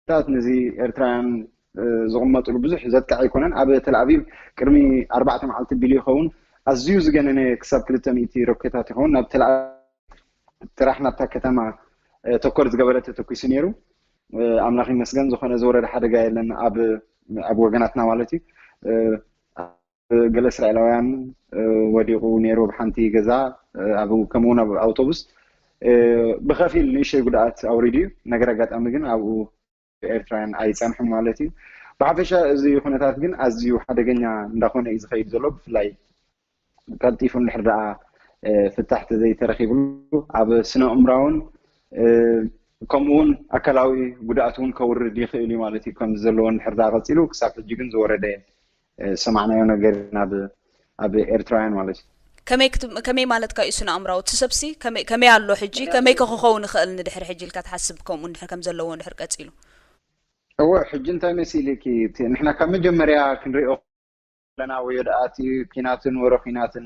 ታት ነዚ ኤርትራውያን፣ እ፣ ዝቕመጥሉ ብዙሕ ዘጥቅዕ ኣይኮነን። ኣብ ተል ኣቪቭ ቅድሚ ኣርባዕተ መዓልቲ ቢሉ ይኸውን፣ ኣዝዩ ዝገነነ ክሳብ ክልተ ሚእቲ ሮኬታት ይኸውን ናብ ተል ኣቪቭ ጥራሕ ናብታ ከተማ፣ እ፣ ተኮር ዝገበረ ተተኲሱ ነይሩ። እ፣ ኣምላኽ ይመስገን ዝኾነ ዝወረደ ሓደጋ የለን ኣብ፣ ኣብ ወገናትና ማለት እዩ። እ፣ ኣብ ገለ እስራኤላውያን፣ እ፣ ወዲቑ ነይሩ ኣብ ሓንቲ ገዛ፣ እ፣ ኣብ፣ ከምኡውን ኣብ ኣውቶቡስ። እ፣ ብኸፊል ንእሽተይ ጉድኣት ኣውሪዱ እዩ። ነገር ኣጋጣሚ ግን ኣብኡ ኤርትራውያን ኣይጸንሑን ማለት እዩ። ብሓፈሻ እዚ ኩነታት ግን ኣዝዩ ሓደገኛ እንዳኾነ እዩ ዝኸይድ ዘሎ። ብፍላይ ቀልጢፉ እንድሕር ደኣ፣ እ፣ ፍታሕ ተዘይተረኺብሉ ኣብ ስነ ኣእምራውን፣ እ፣ ከምኡ እውን ኣካላዊ ጉድኣት እውን ከውርድ ይኽእል እዩ ማለት እዩ። ከምዚ ዘለዎ እንድሕር ደኣ ቀጺሉ ክሳብ ሕጂ ግን ዝወረደ፣ እ፣ ዝሰማዕናዮ ነገር ናብ፣ ኣብ ኤርትራውያን ማለት እዩ። ከመይ ክት-፣ ከመይ ማለትካ እዩ ስነ ኣእምራዊ? እቲ ሰብሲ ከመይ፣ ከመይ ኣሎ ሕጂ? ከመይ ከ ክኸውን ይኽእል ንድሕሪ ሕጂ ኢልካ ትሓስብ? ከምኡ እንድሕር ከም ዘለዎ እንድሕር ቀጺሉ? እወ፣ ሕጂ እንታይ መሲልኪ? እቲ ንሕና ካብ መጀመርያ ክንሪኦ ከለና ወዮ ደኣ እቲ ኲናትን ወረ ኲናትን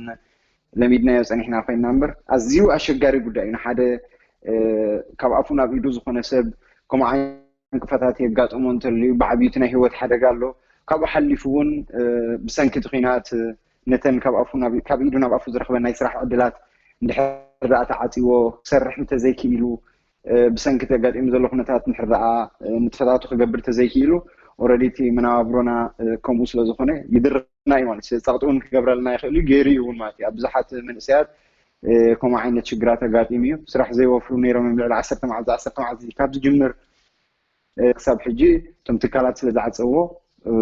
ለሚድናዮ ጸኒሕና ኮይንና እምበር፣ ኣዝዩ ኣሸጋሪ ጉዳይ እዩ። ንሓደ፣ እ፣ ካብ ኣፉ ናብ ኢዱ ዝኾነ ሰብ ከምኡ ዓይነት ዕንቅፋታት የጋጥሞ እንተልዩ፣ ብዓብዩ እቲ ናይ ህይወት ሓደጋ ኣሎ። ካብኡ ሓሊፉ እውን፣ እ፣ ብሰንኪ እቲ ኲናት፣ እ፣ ነተን ካብ ኣፉ ናብ፣ ካብ ኢዱ ናብ ኣፉ ዝረኽበን ናይ ስራሕ ዕድላት እንድሕር እንድሕር ደኣ ተዓጺዎ ክሰርሕ እንተዘይክኢሉ፣ እ፣ ብሰንኪ ተጋጢሙ ዘሎ ኩነታት እንድሕር ደኣ፣ እ፣ ንጥፈታቱ ክገብር እንተዘይክኢሉ፣ ኦረዲ እቲ መነባብሮና፣ እ፣ ከምኡ ስለ ዝኾነ ይድርና እዩ ማለት እዩ። ስለዚ ጸቕጢ እውን ክገብረልና ይኽእል እዩ፣ ገይሩ እዩ እውን ማለት እዩ። ኣብ ብዙሓት መንእሰያት፣ እ፣ ከምኡ ዓይነት ሽግራት ኣጋጢሙ እዩ። ስራሕ ዘይወፍሩ ነይሮም እዮም፣ ልዕሊ ዓሰርተ መዓልቲ፣ ዓሰርተ መዓልቲ ካብ ዝጅምር፣ እ፣ ክሳብ ሕጂ እቶም ትካላት ስለ ዝዓጸዎ፣ እ፣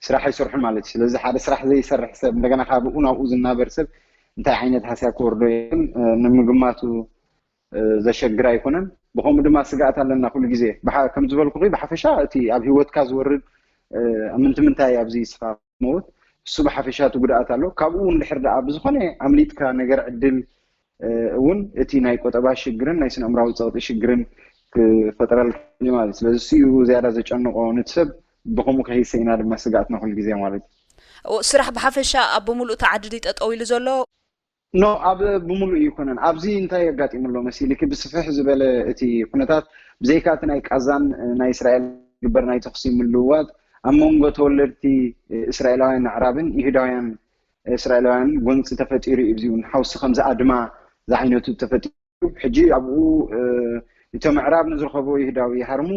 ስራሕ ኣይሰርሑን ማለት እዩ። ስለዚ ሓደ ስራሕ ዘይሰርሕ ሰብ፣ እንደገና ካብኡ ናብኡ ዝናበር ሰብ እንታይ ዓይነት ሃስያ ክወርዶ ይኽእል፣ እ፣ ንምግማቱ፣ እ፣ ዘሸግር ኣይኮነን። ብኸምኡ ድማ ስግኣት ኣለና ኩሉ ግዜ። ብሓ-፣ ከም ዝበልኩኺ ብሓፈሻ እቲ ኣብ ህይወትካ ዝወርድ፣ እ፣ ምንቲ ምንታይ ኣብዚ ስኻ ሞት፣ እሱ ብሓፈሻ እቲ ጉድኣት ኣሎ። ካብኡ እንድሕር ደኣ ብዝኾነ ኣምሊጥካ ነገር ዕድል፣ እ፣ እውን እቲ ናይ ቆጠባ ሽግርን ናይ ስነ ኣእምራዊ ጸቕጢ ሽግርን ክፈጥረልካ እዩ ማለት እዩ። ስለዚ እሱ እዩ ዝያዳ ዘጨንቆ ነቲ ሰብ። ብኸምኡ ከይሰኢና ድማ ስግኣትና ኩሉ ግዜ ማለት እዩ። ኦ፣ ስራሕ ብሓፈሻ ኣብ ብምሉእ እቲ ዓዲ ድዩ ጠጠው ኢሉ ዘሎ? ኖ፣ ኣብ ብምሉእ ኣይኮነን። ኣብዚ እንታይ ኣጋጢሙ ኣሎ መሲልኪ? ብስፍሕ ዝበለ እቲ ኩነታት ብዘይካ እቲ ናይ ቃዛን፣ እ፣ ናይ እስራኤል ዝግበር ናይ ተኹሲ ምልውዋጥ ኣብ መንጎ ተወለድቲ፣ እ፣ እስራኤላውያን ኣዕራብን ይሁዳውያን እስራኤላውያን ጎንፂ ተፈጢሩ እዩ። እዚ እውን ሓውሲ ከምዚ ኣድማ ዝዓይነቱ ተፈጢሩ። ሕጂ ኣብኡ፣ እ፣ እቶም ኣዕራብ ንዝረኸቦ ይሁዳዊ ይሃርሙ፣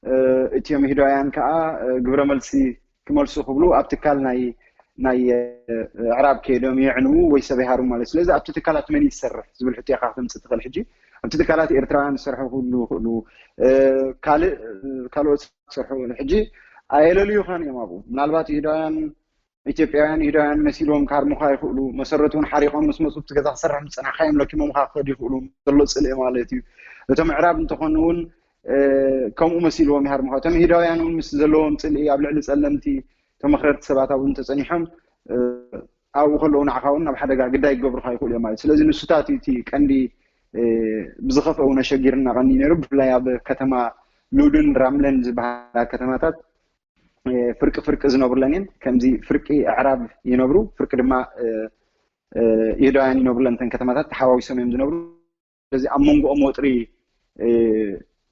እ፣ እቲኦም ይሁዳውያን ከዓ፣ እ፣ ግብረ መልሲ ክመልሱ ክብሉ ኣብ ትካል ናይ፣ ናይ፣ እ፣ ኣዕራብ ከይዶም የዕንዉ ወይ ሰብ ይሃርሙ ማለት እዩ። ስለዚ ኣብቲ ትካላት መን እዩ ዝሰርሕ ዝብል ሕቶ ኢኻ ክተምፅእ ትኽእል። ሕጂ ኣብቲ ትካላት ኤርትራውያን ዝሰርሑ ክህሉ ይኽእሉ፣ እ፣ ካልእ፣ እ፣ ካልኦት ዝሰርሑ ክህሉ። ሕጂ ኣየለልዩኻን እዮም ኣብኡ። ምናልባት ይሁዳውያን ኢትዮጵያውያን ይሁዳውያን መሲሎም ክሃርሙኻ ይኽእሉ። መሰረቱ እውን ሓሪቖም ምስ መፁ እቲ ገዛ ክሰርሕ ምስ ፀናሕካ እዮም ለኪሞምኻ ክኸዱ ይኽእሉ። ዘሎ ፅልኢ ማለት እዩ። እቶም ኣዕራብ እንተኾኑ እውን፣ እ፣ ከምኡ መሲልዎም ይሃርሙኻ። እቶም ይሁዳውያን እውን ምስ ዘለዎም ፅልኢ ኣብ ልዕሊ ፀለምቲ ተመኽረርቲ ሰባት ኣብኡ እንተፀኒሖም፣ እ፣ ኣብኡ ከለዉ ንዓኻ እውን ናብ ሓደጋ ግዳይ ክገብሩኻ ይኽእሉ እዮም ማለት እዩ። ስለዚ ንሱታት እዩ እቲ ቀንዲ፣ እ፣ ብዝኸፍአ እውን ኣሸጊርና ቀንዲ ነይሩ። ብፍላይ ኣብ ከተማ ሉድን ራምለን ዝበሃላ ከተማታት፣ እ፣ ፍርቂ ፍርቂ ዝነብሩለን እየን። ከምዚ ፍርቂ ኣዕራብ ይነብሩ፣ ፍርቂ ድማ፣ እ፣ እ፣ ይሁዳውያን ይነብሩለን። እተን ከተማታት ተሓዋዊሶም እዮም ዝነብሩ። ስለዚ ኣብ መንጎኦም ወጥሪ፣ እ፣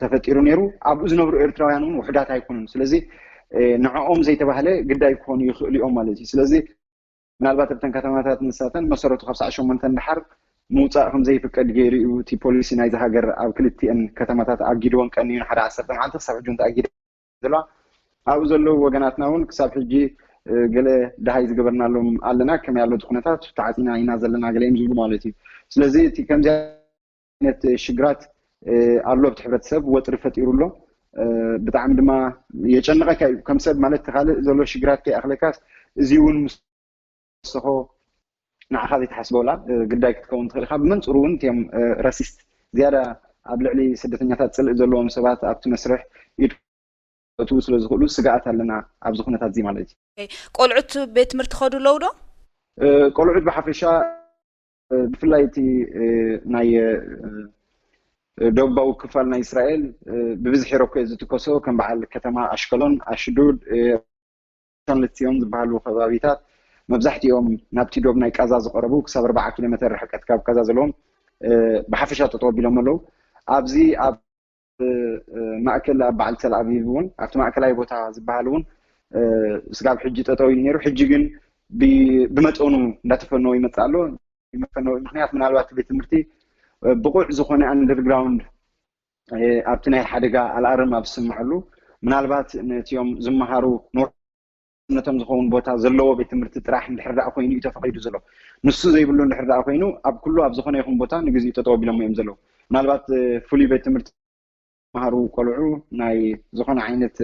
ተፈጢሩ ነይሩ። ኣብኡ ዝነብሩ ኤርትራውያን እውን ውሑዳት ኣይኮኑን። ስለዚ፣ እ፣ ንዕኦም ዘይተባህለ ግዳይ ክኾኑ ይኽእሉ እዮም ማለት እዩ። ስለዚ ምናልባት ኣብተን ከተማታት ንሳተን መሰረቱ ካብ ሰዓት ሸሞንተ እንድሓር ምውፃእ ከም ዘይፍቀድ ገይሩ እዩ እቲ ፖሊሲ ናይዚ ሃገር። ኣብ ክልቲኤን ከተማታት ኣጊድወን ቀንዩ ንሓደ ዓሰርተ መዓልቲ ክሳብ ሕጂ እውን ተኣጊደ ዘለዋ። ኣብኡ ዘለዉ ወገናትና እውን ክሳብ ሕጂ፣ እ፣ ገለ ደሃይ ዝገበርናሎም ኣለና፣ ከመይ ኣሎ እቲ ኩነታት፣ ተዓፂና ኢና ዘለና ገለ እዮም ዝብሉ ማለት እዩ። ስለዚ እቲ ከምዚ ዓይነት ሽግራት፣ እ፣ ኣሎ ኣብቲ ሕብረተሰብ ወጥሪ ፈጢሩ ኣሎ። እ፣ ብጣዕሚ ድማ የጨንቐካ እዩ ከም ሰብ ማለት፣ እቲ ካልእ ዘሎ ሽግራት ከይኣኽለካስ እዚ እውን ምስ ንስኻ ንዓኻ ዘይትሓስቦ ወላ፣ እ፣ ግዳይ ክትከውን ትኽእል ኢኻ። ብመንፅሩ እውን እቲኦም፣ እ፣ ራሲስት ዝያዳ ኣብ ልዕሊ ስደተኛታት ፅልኢ ዘለዎም ሰባት ኣብቲ መስርሕ ኢድ ከእትዉ ስለ ዝኽእሉ ስግኣት ኣለና ኣብዚ ኩነታት እዚ ማለት እዩ። ቆልዑት ቤት ትምህርቲ ይኸዱ ኣለዉ ዶ? እ፣ ቆልዑት ብሓፈሻ፣ እ፣ ብፍላይ እቲ፣ እ፣ ናይ፣ እ፣ እ፣ ደቡባዊ ክፋል ናይ እስራኤል፣ እ፣ ብብዝሒ ሮኬት ዝትኮሶ ከም በዓል ከተማ ኣሽከሎን፣ ኣሽዱድ፣ እ፣ ሻንልትዮም ዝበሃሉ ከባቢታት መብዛሕትኦም ናብቲ ዶብ ናይ ቃዛ ዝቐረቡ ክሳብ ኣርባዓ ኪሎ ሜተር ርሕቀት ካብ ቃዛ ዘለዎም፣ እ፣ ብሓፈሻ ጠጠው ኣቢሎም ኣለዉ። ኣብዚ ኣብ፣ እ፣ እ፣ ማእከል ኣብ በዓል ተል ኣቪቭ እውን ኣብቲ ማእከላይ ቦታ ዝበሃል እውን፣ እ፣ ስጋብ ሕጂ ጠጠው ኢሉ ነይሩ። ሕጂ ግን ብ-፣ ብመጠኑ እንዳተፈነወ ይመጽእ ኣሎ። ይመፈነወ ምኽንያት ምናልባት ቤት ትምህርቲ፣ እ፣ ብቑዕ ዝኾነ ኣንደርግራውንድ፣ እ፣ ኣብቲ ናይ ሓደጋ ኣልኣርም ኣብ ዝስምዐሉ ምናልባት ነቲኦም ዝመሃሩ ነቶም ዝኸውን ቦታ ዘለዎ ቤት ትምህርቲ ጥራሕ እንድሕር ደኣ ኮይኑ እዩ ተፈቒዱ ዘሎ። ንሱ ዘይብሉ እንድሕር ደኣ ኮይኑ ኣብ ኩሉ ኣብ ዝኾነ ይኹን ቦታ ንግዜኡ ጠጠው ኣቢሎሞ እዮም ዘለዉ። ምናልባት፣ እ፣ ፍሉይ ቤት ትምህርቲ ዝመሃሩ ቆልዑ ናይ ዝኾነ ዓይነት፣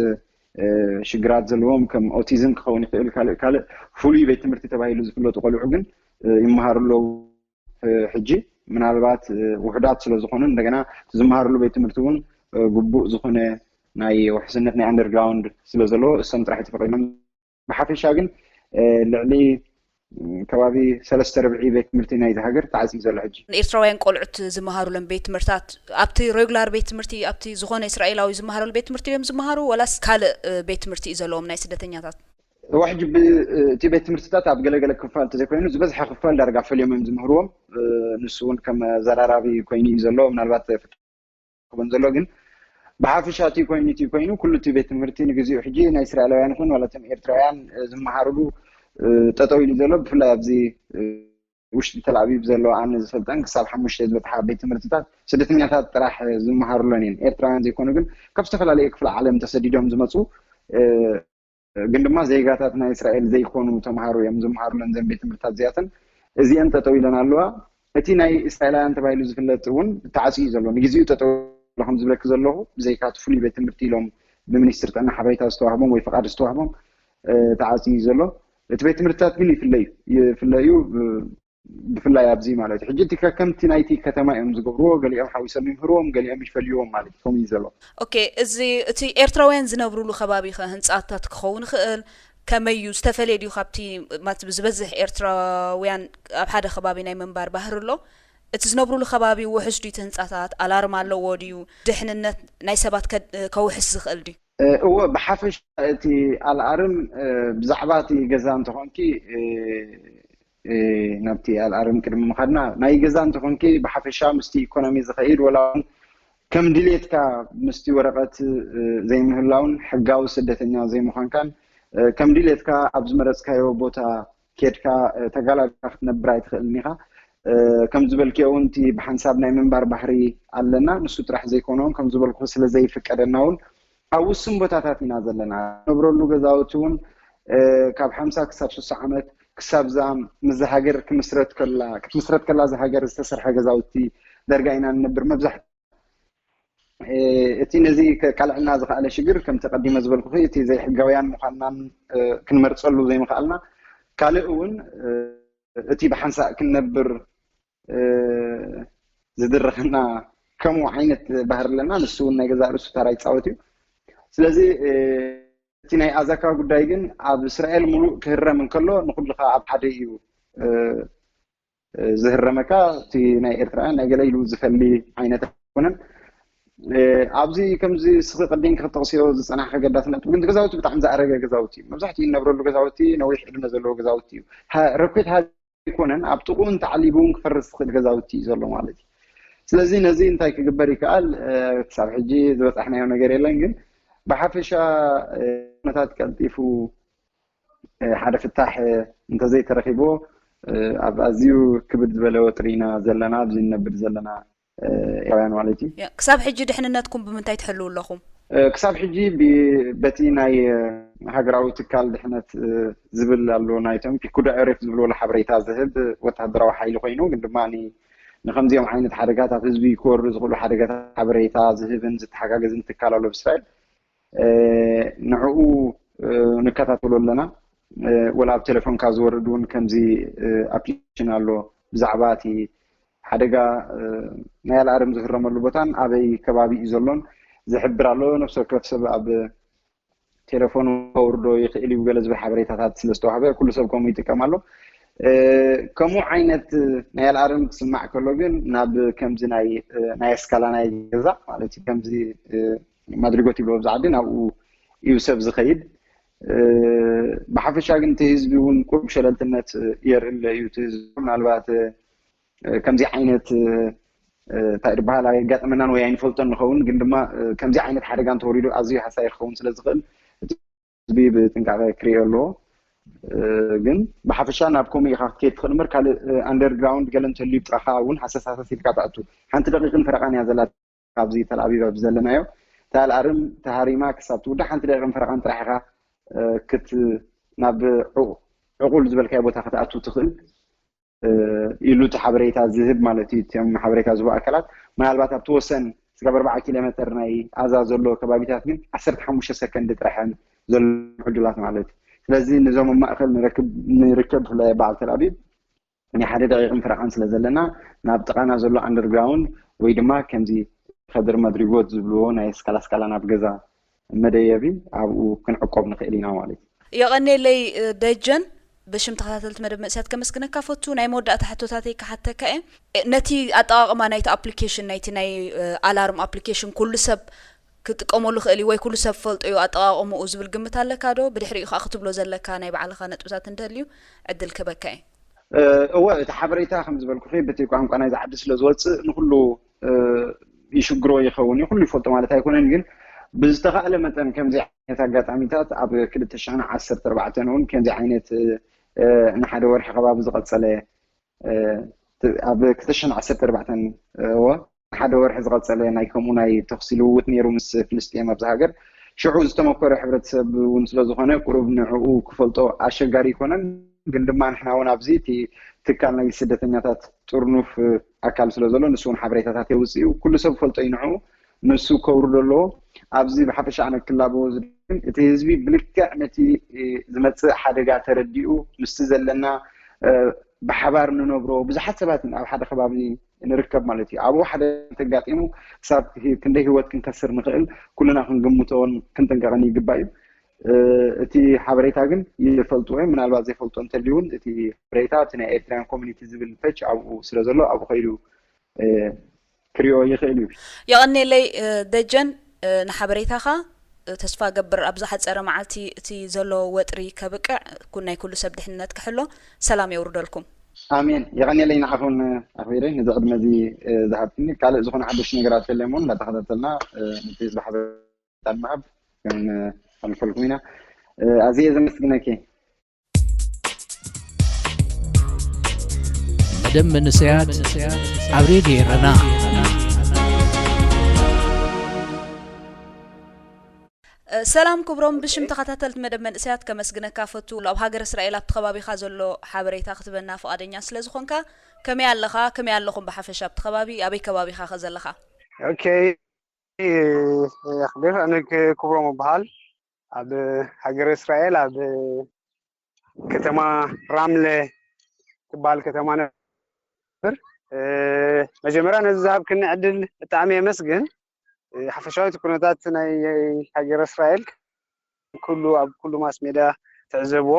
እ፣ ሽግራት ዘለዎም ከም ኦቲዝም ክኸውን ይኽእል፣ ካልእ ካልእ ፍሉይ ቤት ትምህርቲ ተባሂሉ ዝፍለጡ ቆልዑ ግን፣ እ፣ ይመሃሩ ኣለዉ። እ፣ ሕጂ ምናልባት፣ እ፣ ውሑዳት ስለ ዝኾኑ እንደገና እቲ ዝመሃሩሉ ቤት ትምህርቲ እውን፣ እ፣ ግቡእ ዝኾነ ናይ ውሕስነት ናይ ኣንደርግራውንድ ስለ ዘለዎ እሶም ጥራሕ ተፈቒዶም። ብሓፈሻ ግን፣ እ፣ ልዕሊ፣ እ፣ ከባቢ ሰለስተ ርብዒ ቤት ትምህርቲ ናይዚ ሃገር ተዓፅዩ ዘሎ ሕጂ። ንኤርትራውያን ቆልዑት ዝመሃሩለን ቤት ትምህርታት ኣብቲ ሬጉላር ቤት ትምህርቲ ኣብቲ ዝኾነ እስራኤላዊ ዝመሃረሉ ቤት ትምህርቲ እዮም ዝመሃሩ ወላስ ካልእ፣ እ፣ ቤት ትምህርቲ እዩ ዘለዎም ናይ ስደተኛታት? እዋ ሕጂ ብ-፣ እቲ ቤት ትምህርትታት ኣብ ገለገለ ክፋል እንተዘይኮይኑ ዝበዝሐ ክፋል ዳርጋ ፈልዮም እዮም ዝምህርዎም። እ፣ ንሱ እውን ከም ዘራራቢ ኮይኑ እዩ ዘሎ። ምናልባት ክኸውን ዘሎ ግን ብሓፈሻ እቲ ኮይኑ እቲ ኮይኑ ኩሉ እቲ ቤት ትምህርቲ ንግዚኡ ሕጂ ናይ እስራኤላውያን ይኹን ዋላ እቶም ኤርትራውያን፣ እ፣ ዝመሃሩሉ፣ እ፣ ጠጠው ኢሉ ዘሎ ብፍላይ ኣብዚ፣ እ፣ ውሽጢ ተልኣቢብ ዘለዋ ኣነ ዝፈልጠን ክሳብ ሓሙሽተ ዝበፅሓ ቤት ትምህርትታት ስደተኛታት ጥራሕ ዝመሃሩለን እየን። ኤርትራውያን ዘይኮኑ ግን ካብ ዝተፈላለዩ ክፍለ ዓለም ተሰዲዶም ዝመፁ ግን ድማ ዜጋታት ናይ እስራኤል ዘይኮኑ ተምሃሮ እዮም ዝመሃሩለን ዘን ቤት ትምህርትታት እዚኣተን። እዚአን ጠጠው ኢለን ኣለዋ። እቲ ናይ እስራኤላውያን ተባሂሉ ዝፍለጥ እውን ተዓፅዩ ዘሎ ንግዜኡ ጠጠው ኢሉ ከም ዝብለክ ዘለኹ ብዘይካ እቲ ፍሉይ ቤት ትምህርቲ ኢሎም ብሚኒስትር ጥዕና ሓበሬታ ዝተዋህቦም ወይ ፍቓድ ዝተዋህቦም ተዓፅዩ ዘሎ። እቲ ቤት ትምህርትታት ግን ይፍለዩ ይፍለዩ ብፍላይ ኣብዚ ማለት እዩ። ሕጂ እቲ ከምቲ ናይቲ ከተማ እዮም ዝገብርዎ፣ ገሊኦም ሓዊሶም ይምህርዎም፣ ገሊኦም ይፈልይዎም ማለት እዩ። ከምኡ እዩ ዘሎ። ኦኬ፣ እዚ እቲ ኤርትራውያን ዝነብሩሉ ከባቢ ከ ህንፃታት ክኸውን ይኽእል? ከመይ እዩ? ዝተፈለየ ድዩ ካብቲ ማለት ዝበዝሕ ኤርትራውያን ኣብ ሓደ ከባቢ ናይ ምንባር ባህሪ ኣሎ? እቲ ዝነብሩሉ ከባቢ ውሑስ ድዩ? እቲ ህንፃታት ኣላርም ኣለዎ ድዩ? ድሕንነት ናይ ሰባት ከ- ከውሕስ ዝኽእል ድዩ? እወ፣ ብሓፈሻ እቲ ኣልኣርም ብዛዕባ እቲ ገዛ እንተኾንኪ ናብቲ ኣልኣርም ቅድሚ ምኻድና ናይ ገዛ እንተኾንኪ ብሓፈሻ ምስቲ ኢኮኖሚ ዝኸይድ ወላ እውን ከም ድሌትካ ምስቲ ወረቐት ዘይምህላውን ሕጋዊ ስደተኛ ዘይምዃንካን ከም ድሌትካ ኣብ ዝመረፅካዮ ቦታ ኬድካ ተጋላቢካ ክትነብር ኣይትኽእልን ኢኻ። ከም ዝበልክዮ እውን እቲ ብሓንሳብ ናይ ምንባር ባህሪ ኣለና። ንሱ ጥራሕ ዘይኮነውን ከም ዝበልኩ ስለ ዘይፍቀደና እውን ኣብ ውሱን ቦታታት ኢና ዘለና። ነብረሉ ገዛውቲ እውን ካብ ሓምሳ ክሳብ ስሳ ዓመት ክሳብ እዛ ምስ ሃገር ክምስረት ከላ ክትምስረት ከላ እዛ ሃገር ዝተሰርሐ ገዛውቲ ደርጋ ኢና ንነብር። መብዛሕትኡ እቲ ነዚ ከቃልዕልና ዝኸኣለ ሽግር ከምቲ ቀዲመ ዝበልኩኺ እቲ ዘይሕጋውያን ምዃንናን ክንመርፀሉ ዘይምኽኣልና፣ ካልእ እውን እቲ ብሓንሳእ ክንነብር ዝድርኸና ከምኡ ዓይነት ባህሪ ኣለና። ንሱ እውን ናይ ገዛእ ርእሱ ተራ ይፃወት እዩ። ስለዚ እቲ ናይ ኣዛካ ጉዳይ ግን ኣብ እስራኤል ሙሉእ ክህረም እንከሎ ንኩልኻ ኣብ ሓደ እዩ ዝህረመካ። እቲ ናይ ኤርትራውያን ናይ ገለ ኢሉ ዝፈሊ ዓይነት ኣይኮነን። ኣብዚ ከምዚ ስኺ ቅድም ክትጠቕስዮ ዝፀናሕካ ገዳሲ ነጥብ ግን እቲ ገዛውቲ ብጣዕሚ ዝኣረገ ገዛውቲ እዩ። መብዛሕትኡ እንነብረሉ ገዛውቲ ነዊሕ ዕድመ ዘለዎ ገዛውቲ እዩ። ረኩት ሃቢ ኣይኮነን፣ ኣብ ጥቕኡ እንተዓሊቡ እውን ክፈርስ ዝኽእል ገዛውቲ እዩ ዘሎ ማለት እዩ። ስለዚ ነዚ እንታይ ክግበር ይከኣል ክሳብ ሕጂ ዝበፃሕናዮ ነገር የለን። ግን ብሓፈሻ ኩነታት ቀልጢፉ ሓደ ፍታሕ እንተዘይተረኺብዎ ኣብ ኣዝዩ ክብድ ዝበለ ወጥሪ ኢና ዘለና ኣብዚ ንነብር ዘለና ኤርትራውያን ማለት እዩ። ክሳብ ሕጂ ድሕንነትኩም ብምንታይ ትሕልው ኣለኹም? ክሳብ ሕጂ በቲ ናይ ሃገራዊ ትካል ድሕነት ዝብል ኣሎ ናይቶም ፒኩዳ ኤሬፍ ዝብልዎ ሓበሬታ ዝህብ ወታደራዊ ሓይሊ ኮይኑ ግን ድማ ንከምዚኦም ዓይነት ሓደጋታት ህዝቢ ክወርዱ ዝኽእሉ ሓደጋታት ሓበሬታ ዝህብን ዝተሓጋገዝን ትካል ኣሎ ብእስራኤል። ንዕኡ ንከታተሎ ኣለና። ወላ ኣብ ቴሌፎንካ ዝወርድ እውን ከምዚ ኣፕሊኬሽን ኣሎ ብዛዕባ እቲ ሓደጋ ናይ ኣልኣርም ዝህረመሉ ቦታን ኣበይ ከባቢ እዩ ዘሎን ዝሕብር ኣሎ። ነፍሲ ወከፍ ሰብ ኣብ ቴሌፎኑ ከውርዶ ይኽእል እዩ ገለ ዝብል ሓበሬታታት ስለ ዝተዋህበ ኩሉ ሰብ ከምኡ ይጥቀም ኣሎ። ከምኡ ዓይነት ናይ ኣልኣርም ክስማዕ ከሎ ግን ናብ ከምዚ ናይ ናይ ኣስካላ ናይ ገዛ ማለት እዩ ከምዚ ማድሪጎት ይብሎ ኣብዚ ዓዲ ናብኡ እዩ ሰብ ዝኸይድ። ብሓፈሻ ግን እቲ ህዝቢ እውን ቁሩብ ሸለልትነት የርኢ ኣሎ እዩ እቲ ህዝቢ ምናልባት ከምዚ ዓይነት እንታይ ዝበሃል ኣየጋጥመናን ወይ ኣይንፈልጦን ንኸውን ግን ድማ ከምዚ ዓይነት ሓደጋ እንተወሪዱ ኣዝዩ ሃሳይ ክኸውን ስለ ዝኽእል ህዝቢ ብጥንቃቐ ክሪኦ ኣለዎ። ግን ብሓፈሻ ናብ ከምኡ ኢኻ ክትከይድ ትኽእል እምበር ካልእ ኣንደርግራውንድ ገለ እንተልዩ ጥራኻ እውን ሃሰሳሰስ ኢልካ ተኣቱ ሓንቲ ደቂቕን ፈረቓን እያ ዘላ ኣብዚ ተልኣቢብ ኣብዚ ዘለናዮ ተኣልኣርም ተሃሪማ ክሳብ ትውዳእ ሓንቲ ደቂቕን ፈረቓን ጥራሕ ኢኻ ክት ናብ ዕቑል ዝበልካዮ ቦታ ክትኣቱ ትኽእል ኢሉ እቲ ሓበሬታ ዝህብ ማለት እዩ። እቶም ሓበሬታ ዝህቡ ኣካላት ምናልባት ኣብቲ ወሰን ስጋብ ኣርባዓ ኪሎ ሜተር ናይ ኣዛ ዘሎ ከባቢታት ግን ዓሰርተ ሓሙሽተ ሰከንድ ጥራሕን ዘሎ ዕዱላት ማለት እዩ። ስለዚ ንዞም ኣብ ማእኸል ንረክብ ንርከብ ብፍላይ በዓል ተልኣቢብ ናይ ሓደ ደቂቕን ፈረቓን ስለ ዘለና ናብ ጥቓና ዘሎ ኣንደርግራውንድ ወይ ድማ ከምዚ ከድር መድሪጎት ዝብልዎ ናይ ስካላስካላ ናብ ገዛ መደየቢ ኣብኡ ክንዕቆብ ንኽእል ኢና ማለት እዩ። የቐኔለይ ደጀን ብሽም ተኸታተልቲ መደብ መእስያት ከመስግነካ ፈቱ። ናይ መወዳእታ ሕቶታተይ ክሓተካ እየ። ነቲ ኣጠቓቕማ ናይቲ ኣፕሊኬሽን ናይቲ ናይ ኣላርም ኣፕሊኬሽን ኩሉ ሰብ ክጥቀመሉ ክእል እዩ ወይ ኩሉ ሰብ ፈልጦ እዩ ኣጠቓቕምኡ ዝብል ግምት ኣለካ ዶ? ብድሕሪኡ ከዓ ክትብሎ ዘለካ ናይ ባዕልኻ ነጥብታት እንተልዩ ዕድል ክበካ እየ። እወ እቲ ሓበሬታ ከም ዝበልኩኺ በቲ ቋንቋ ናይዚ ዓዲ ስለ ዝወፅእ ንኩሉ ይሽግሮ ይኸውን እዩ ኩሉ ይፈልጦ ማለት ኣይኮነን ግን ብዝተኻእለ መጠን ከምዚ ዓይነት ኣጋጣሚታት ኣብ ክልተ ሽሕን ዓሰርተ ኣርባዕተን እውን ከምዚ ዓይነት ንሓደ ወርሒ ከባቢ ዝቐፀለ ኣብ ክልተ ሽሕን ዓሰርተ ኣርባዕተን እዎ ሓደ ወርሒ ዝቐጸለ ናይ ከምኡ ናይ ተኽሲ ልውውጥ ነይሩ ምስ ፍልስጤም ኣብዛ ሃገር። ሽዑ ዝተመኮረ ሕብረተሰብ እውን ስለ ዝኾነ ቁሩብ ንዕኡ ክፈልጦ ኣሸጋሪ ኣይኮነን። ግን ድማ ንሕና እውን ኣብዚ እቲ ትካል ናይ ስደተኛታት ጥርኑፍ ኣካል ስለ ዘሎ ንሱ እውን ሓበሬታታት የውፅእ እዩ። ኩሉ ሰብ ፈልጦ እዩ ንዕኡ። ንሱ ከውርዶ ኣለዎ። ኣብዚ ብሓፈሻ ኣነ ክላበዎ ዝደሊ እቲ ህዝቢ ብልክዕ ነቲ ዝመፅእ ሓደጋ ተረዲኡ ምስቲ ዘለና ብሓባር ንነብሮ ብዙሓት ሰባት ኣብ ሓደ ከባቢ ንርከብ ማለት እዩ። ኣብኡ ሓደ ተጋጢሙ ክሳብ ክንደይ ህይወት ክንከስር ንኽእል ኩልና ክንግምቶን ክንጥንቀቕን ይግባእ እዩ። እቲ ሓበሬታ ግን ይፈልጥዎ እዮም። ምናልባት ዘይፈልጦ እንተልዩ እውን እቲ ሓበሬታ እቲ ናይ ኤርትራያን ኮሚኒቲ ዝብል ፔጅ ኣብኡ ስለ ዘሎ ኣብኡ ከይዱ ክሪኦ ይኽእል እዩ። የቐኔለይ ደጀን ንሓበሬታኻ። ተስፋ ገብር ኣብ ዝሓፀረ መዓልቲ እቲ ዘሎ ወጥሪ ከብቅዕ፣ ናይ ኩሉ ሰብ ድሕንነት ክሕሎ፣ ሰላም የውርደልኩም። ኣሜን። የቐኔለይ ንዓኹን ኣኽቢረ ነዚ ቅድመ እዚ ዝሃብትኒ። ካልእ ዝኾነ ሓደሽ ነገራት ተለሞ እንዳተኸታተልና ነቲ ህዝቢ ሓበሬታ ንምሃብ ክንፈልኩም ኢና። ኣዝየ ዘመስግነኪ። መደብ መንእሰያት ኣብ ሬድዮ ኤረና። ሰላም ክብሮም፣ ብሽም ተኸታተልቲ መደብ መንእሰያት ከመስግነካ ፈቱ። ኣብ ሃገር እስራኤል ኣብቲ ከባቢኻ ዘሎ ሓበሬታ ክትበና ፍቓደኛ ስለ ዝኾንካ፣ ከመይ ኣለኻ? ከመይ ኣለኹም ብሓፈሻ ኣብቲ ከባቢ? ኣበይ ከባቢኻ ከ ዘለኻ? ኦኬ፣ ኣኽቢር፣ ኣነ ክብሮም እበሃል። ኣብ ሃገር እስራኤል ኣብ ከተማ ራምለ ትበሃል ከተማ ነበር። መጀመርያ ነዚ ዝሃብክኒ ዕድል ብጣዕሚ የመስግን። ሓፈሻዊ እቲ ኩነታት ናይ ሃገር እስራኤል ኩሉ ኣብ ኩሉ ማስ ሜድያ ትዕዘብዎ።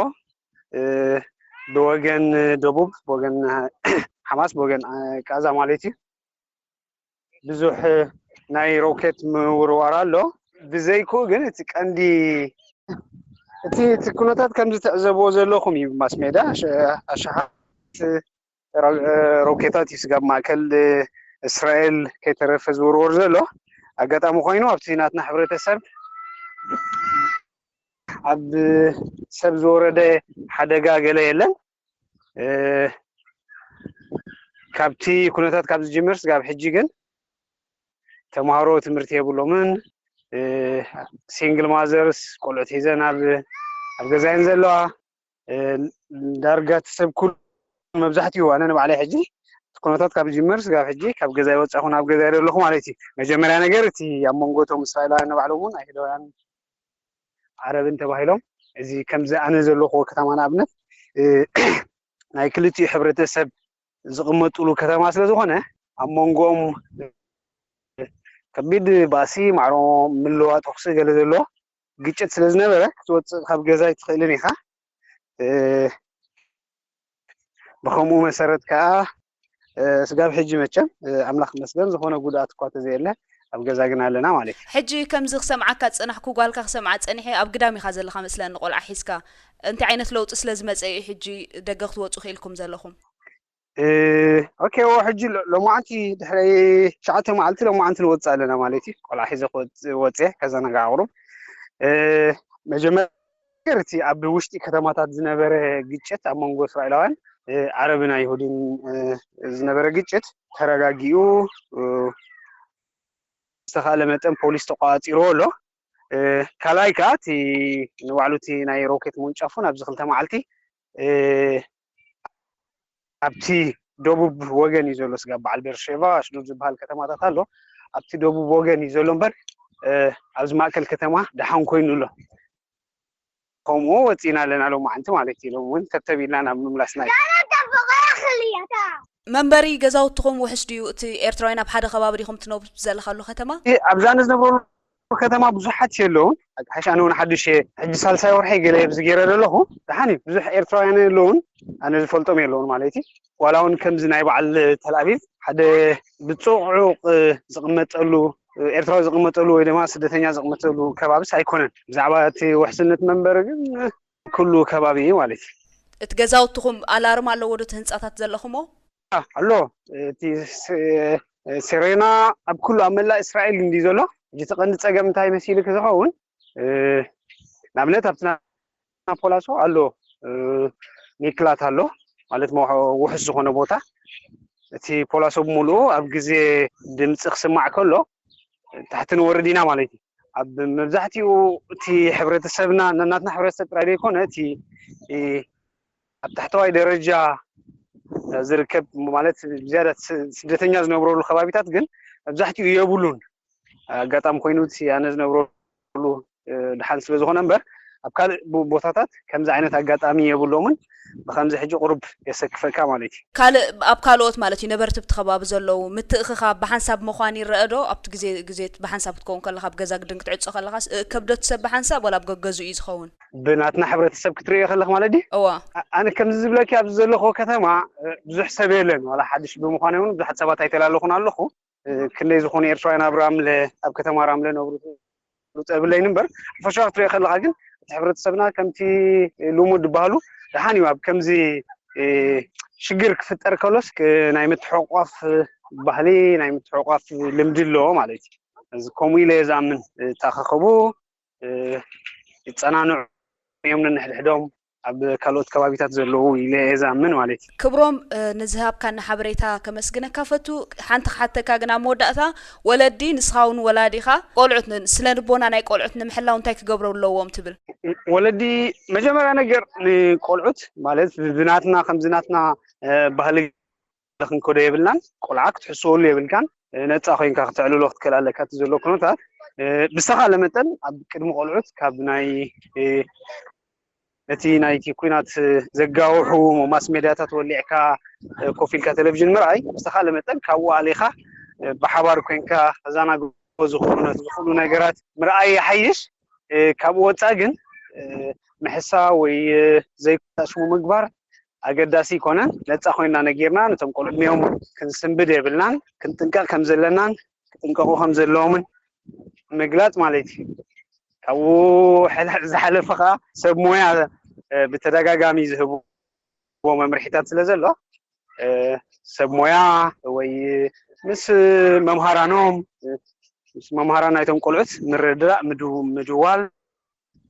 ብወገን ደቡብ፣ ብወገን ሓማስ፣ ብወገን ቃዛ ማለት እዩ። ብዙሕ ናይ ሮኬት ምውርዋር ኣሎ። ብዘይክኡ ግን እቲ ቀንዲ እቲ እቲ ኩነታት ከምዚ ትዕዘብዎ ዘለኹም እዩ። ማስ ሜዳ ኣሸሓት ሮኬታት እዩ ስጋብ ማእከል እስራኤል ከይተረፈ ዝውርወር ዘሎ። ኣጋጣሚ ኮይኑ ኣብቲ ናትና ሕብረተሰብ ኣብ ሰብ ዝወረደ ሓደጋ ገለ የለን። ካብቲ ኩነታት ካብ ዝጅምር ስጋብ ሕጂ ግን ተምሃሮ ትምህርቲ የብሎምን። ሲንግል ማዘርስ ቆልዑት ሒዘን ኣብ ኣብ ገዛየን ዘለዋ። ዳርጋ እቲ ሰብ ኩሉ መብዛሕትኡ ኣነ ንባዕለይ ሕጂ እቲ ኩነታት ካብ ዝጅምር ስጋብ ሕጂ ካብ ገዛ ይወፃኹ ናብ ገዛ ዘለኹ ማለት እዩ። መጀመርያ ነገር እቲ ኣብ መንጎ እቶም እስራኤላውያን ንባዕሎም እውን ኣይሁዳውያን ዓረብን ተባሂሎም እዚ ከምዚ ኣነ ዘለኹዎ ከተማ ንኣብነት ናይ ክልቲኡ ሕብረተሰብ ዝቕመጥሉ ከተማ ስለ ዝኾነ ኣብ መንጎኦም ከቢድ ባእሲ፣ ማዕሮ ምልዋ ተኹሲ ገለ ዘሎ ግጭት ስለ ዝነበረ ክትወፅእ ካብ ገዛ ኣይትኽእልን ኢኻ። ብከምኡ መሰረት ከዓ ስጋብ ሕጂ መቸም ኣምላኽ ይመስገን ዝኾነ ጉድኣት እኳ ተዘየለ ኣብ ገዛ ግን ኣለና ማለት እዩ። ሕጂ ከምዚ ክሰምዓካ ዝፀናሕኩ ጓልካ ክሰምዓ ፀኒሐ ኣብ ግዳም ኢኻ ዘለኻ መስለኒ ቆልዓ ሒዝካ። እንታይ ዓይነት ለውጢ ስለ ዝመፀ እዩ ሕጂ ደገ ክትወፁ ክኢልኩም ዘለኹም? ኦኬ ሕጂ ሎማዓንቲ ድሕሪ ትሽዓተ መዓልቲ ሎማዓንቲ ንወፅእ ኣለና ማለት እዩ። ቆልዓ ሒዘ ክወፅእ ወፅየ ከዘናጋዕ ቁሩብ መጀመርያ ነገር እቲ ኣብ ውሽጢ ከተማታት ዝነበረ ግጭት ኣብ መንጎ እስራኤላውያን ዓረብን ኣይሁድን ዝነበረ ግጭት ተረጋጊኡ ዝተኻእለ መጠን ፖሊስ ተቋፂርዎ ኣሎ። ካልኣይ ከዓ እቲ ንባዕሉ እቲ ናይ ሮኬት ምውንጫፉ ናብዚ ክልተ መዓልቲ ኣብቲ ደቡብ ወገን እዩ ዘሎ ስጋብ በዓል ቤርሸቫ ኣሽዶድ ዝበሃል ከተማታት ኣሎ። ኣብቲ ደቡብ ወገን እዩ ዘሎ እምበር ኣብዚ ማእከል ከተማ ደሓን ኮይኑ ኣሎ። ከምኡ ወፂና ኣለና ሎማዓንቲ ማለት እዩ። ሎም እውን ተብተብ ኢልና ናብ ምምላስና እዩ። መንበሪ ገዛውትኹም ውሕስ ድዩ? እቲ ኤርትራውያን ኣብ ሓደ ከባቢ ዲኹም ትነብሩ ዘለኻሉ ከተማ? ኣብዛ ኣነ ዝነብረሉ ከተማ ብዙሓት የለውን። ሓሽ ኣነ እውን ሓዱሽ እየ። ሕጂ ሳልሳይ ወርሒ ገለ ኣብዚ ገይረ ዘለኹ። ደሓን እዩ። ብዙሕ ኤርትራውያን የለውን። ኣነ ዝፈልጦም የለውን ማለት እዩ። ዋላ እውን ከምዚ ናይ በዓል ተልኣቪቭ ሓደ ብፅዑቕ ዝቕመጠሉ ኤርትራዊ ዝቕመጠሉ ወይ ድማ ስደተኛ ዝቕመጠሉ ከባቢስ ኣይኮነን። ብዛዕባ እቲ ውሕስነት መንበሪ ግን ኩሉ ከባቢ እዩ ማለት እዩ። እቲ ገዛውትኹም ኣላርም ኣለዎ ዶ እቲ ህንፃታት ዘለኹሞ? ኣሎ። እቲ ሴሬና ኣብ ኩሉ ኣብ መላእ እስራኤል እንዲ ዘሎ። ሕጂ እቲ ቀንዲ ፀገም እንታይ መሲሉ ክዝኸውን ንኣብነት ኣብቲ ናፖላሶ ኣሎ ሚክላት ኣሎ። ማለት መ- ውሑስ ዝኾነ ቦታ፣ እቲ ፖላሶ ብምሉኡ ኣብ ግዜ ድምፂ ክስማዕ ከሎ ታሕቲ ንወርድ ኢና ማለት እዩ። ኣብ መብዛሕትኡ እቲ ሕብረተሰብና፣ ናትና ሕብረተሰብ ጥራይ ዘይኮነ፣ እቲ እ፣ ኣብ ታሕተዋይ ደረጃ ዝርከብ፣ ማለት ዝያዳ ስ- ስደተኛ ዝነብረሉ ከባቢታት ግን መብዛሕትኡ የብሉን። ኣጋጣሚ ኮይኑ እቲ ኣነ ዝነብረሉ እ፣ ድሓን ስለ ዝኾነ እምበር፣ ኣብ ካልእ ቦ- ቦታታት ከምዚ ዓይነት ኣጋጣሚ የብሎምን። ብከምዚ ሕጂ ቁሩብ የሰክፈካ ማለት እዩ። ካልእ፣ ኣብ ካልኦት ማለት እዩ፣ ነበርቲ ኣብቲ ከባቢ ዘለዉ ምትእኽኻብ ብሓንሳብ ምዃን ይረአ ዶ? ኣብቲ ግዜ ግዜ ብሓንሳብ ክትከውን ከለኻ፣ ኣብ ገዛ ግድን ክትዕጾ ከለኻስ፣ እ፣ ከብዶ ትሰብ ብሓንሳብ ዋላ ኣብ ገገዝኡ እዩ ዝኸውን? ብናትና ሕብረተሰብ ክትርእዮ ከለኽ ማለት ድዩ? እዋ። ኣ- ኣነ ከምዚ ዝብለኪ ኣብዚ ዘለኹ ከተማ እ፣ ብዙሕ ሰብ የለን። ዋላ ሓድሽ ብምዃነ እውን ብዙሓት ሰባት ኣይተላለኹን ኣለኹ። እ፣ ክንደይ ዝኾኑ ኤርትራውያን ኣብ ራምለ፣ ኣብ ከተማ ራምለ ነብሩ ጸብለይን እምበር፣ ሓፈሻዊ ክትሪኦ ከለኻ ግን እቲ ሕብረተሰብና ከምቲ ልሙድ ዝበሃሉ ደሓን እዩ። ኣብ ከምዚ እ፣ ሽግር ክፍጠር ከሎስ ክ- ናይ ምትሕቋፍ ባህሊ፣ ናይ ምትሕቋፍ ልምዲ ኣለዎ ማለት እዩ። እዚ ከምኡ ኢለ እየ ዝኣምን። እተኣኻኸቡ፣ እ፣ ይጸናንዑ እዮም ነንሕድሕዶም፣ ኣብ ካልኦት ከባቢታት ዘለዉ ኢለ እየ ዝኣምን ማለት እዩ። ክብሮም፣ እ፣ ንዝሃብካና ሓበሬታ ከመስግነካ ፈቱ። ሓንቲ ክሓተካ ግን ኣብ መወዳእታ፣ ወለዲ፣ ንስኻ እውን ወላዲኻ፣ ቆልዑት ን- ስነ ልቦና ናይ ቆልዑት ንምሕላው እንታይ ክገብሩ ኣለዎም ትብል? ወለዲ መጀመርያ ነገር ንቆልዑት ማለት ብናትና ከምዚ ናትና እ፣ ባህሊ ክንከዶ የብልናን። ቆልዓ ክትሕስወሉ የብልካን። እ፣ ነፃ ኮይንካ ክተዕልሎ ክትክእል ኣለካ እቲ ዘሎ ኩነታት። እ፣ ብዝተኻለ መጠን ኣብ ቅድሚ ቆልዑት ካብ ናይ እ፣ ነቲ ናይቲ ኩናት ዘጋውሑ ማስ ሜድያታት ወሊዕካ እ፣ ኮፍ ኢልካ ቴሌቪዥን ምርኣይ፣ ብዝተኻለ መጠን ካብኡ ኣሊኻ እ፣ ብሓባር ኮይንካ ተዘናግቦ ዝኽእሉ ነቲ ዝኽእሉ ነገራት ምርኣይ ይሓይሽ። እ፣ ካብኡ ወፃኢ ግን እ፣ ምሕሳ ወይ እ፣ ዘይኮነ ሽሙ ምግባር ኣገዳሲ ይኮነን። ነፃ ኮይና ነጊርና ነቶም ቆልዑ እድሜኦም ክንስንብድ የብልናን። ክንጥንቀቕ ከም ዘለናን ክጥንቀቑ ከም ዘለዎምን ምግላፅ ማለት እዩ። ካብኡ ሕለ- ዝሓለፈ ከዓ ሰብ ሞያ እ፣ ብተደጋጋሚ ዝህብዎ መምርሒታት ስለ ዘሎ እ፣ ሰብ ሞያ ወይ ምስ መምሃራኖም፣ ምስ መምሃራን ናይቶም ቆልዑት ምርድዳእ ምድ- ምድዋል፣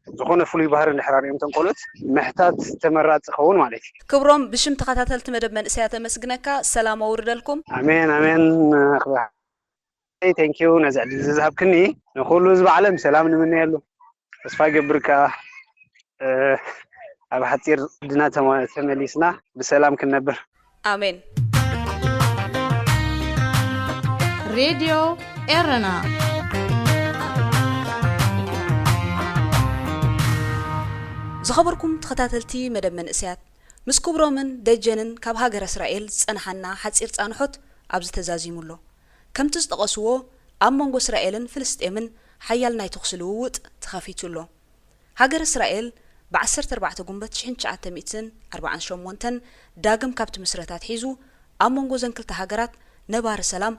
ዝኾነ ፍሉይ ባህሪ እንድሕር ኣርእዮም እቶም ቆልዑት ምሕታት ተመራፂ ይኸውን ማለት እዩ። ክብሮም፣ ብሽም ተኸታተልቲ መደብ መንእሰያት ተመስግነካ። ሰላም ኣውርደልኩም። ኣሜን ኣሜን። ክብሪ ሓይ፣ ቴንኪዩ ነዚ ዕድል እዚ ዝሃብክኒ። ንኩሉ ህዝቢ ዓለም ሰላም ንምነየሉ። ተስፋ ይገብር ከኣ እ፣ ኣብ ሓፂር ዕድና ተመ- ተመሊስና ብሰላም ክንነብር። ኣሜን። ሬድዮ ኤረና። ዝኸበርኩም ተኸታተልቲ መደብ መንእሰያት፣ ምስ ክብሮምን ደጀንን ካብ ሃገረ እስራኤል ዝጸንሓና ሓጺር ጻንሖት ኣብዚ ተዛዚሙ ኣሎ። ከምቲ ዝጠቐስዎ፣ ኣብ መንጎ እስራኤልን ፍልስጤምን ሓያል ናይ ተኹሲ ልውውጥ ተኸፊቱ ኣሎ። ሃገረ እስራኤል ብ ዓሰርተ ኣርባዕተ ጉንበት ሽሕን ትሽዓተ ሚእትን ኣርባዓን ሸሞንተን ዳግም ካብ ትምስረት ኣትሒዙ ኣብ መንጎ እዘን ክልተ ሃገራት ነባሪ ሰላም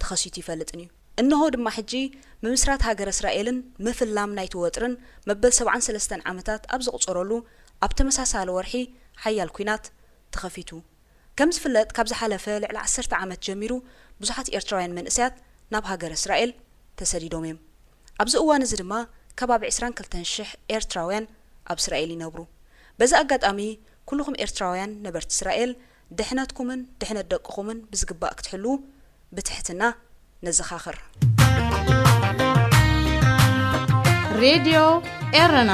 ተኸሲቱ ይፈልጥን እዩ። እንሆ ድማ ሕጂ ምምስራት ሃገረ እስራኤልን ምፍላም ናይቲ ወጥርን መበል ሰብዓን ሰለስተን ዓመታት ኣብ ዘቑጸረሉ ኣብ ተመሳሳሊ ወርሒ ሓያል ኲናት ተኸፊቱ። ከም ዝፍለጥ ካብ ዝሓለፈ ልዕሊ ዓሰርተ ዓመት ጀሚሩ ብዙሓት ኤርትራውያን መንእሰያት ናብ ሃገረ እስራኤል ተሰዲዶም እዮም። ኣብዚ እዋን እዚ ድማ ከባቢ ዕስራን ክልተን ሽሕ ኤርትራውያን ኣብ እስራኤል ይነብሩ። በዚ ኣጋጣሚ ኩልኹም ኤርትራውያን ነበርቲ እስራኤል ድሕነትኩምን ድሕነት ደቅኹምን ብዝግባእ ክትሕልዉ ብትሕትና ነዘኻኽር። ሬድዮ ኤረና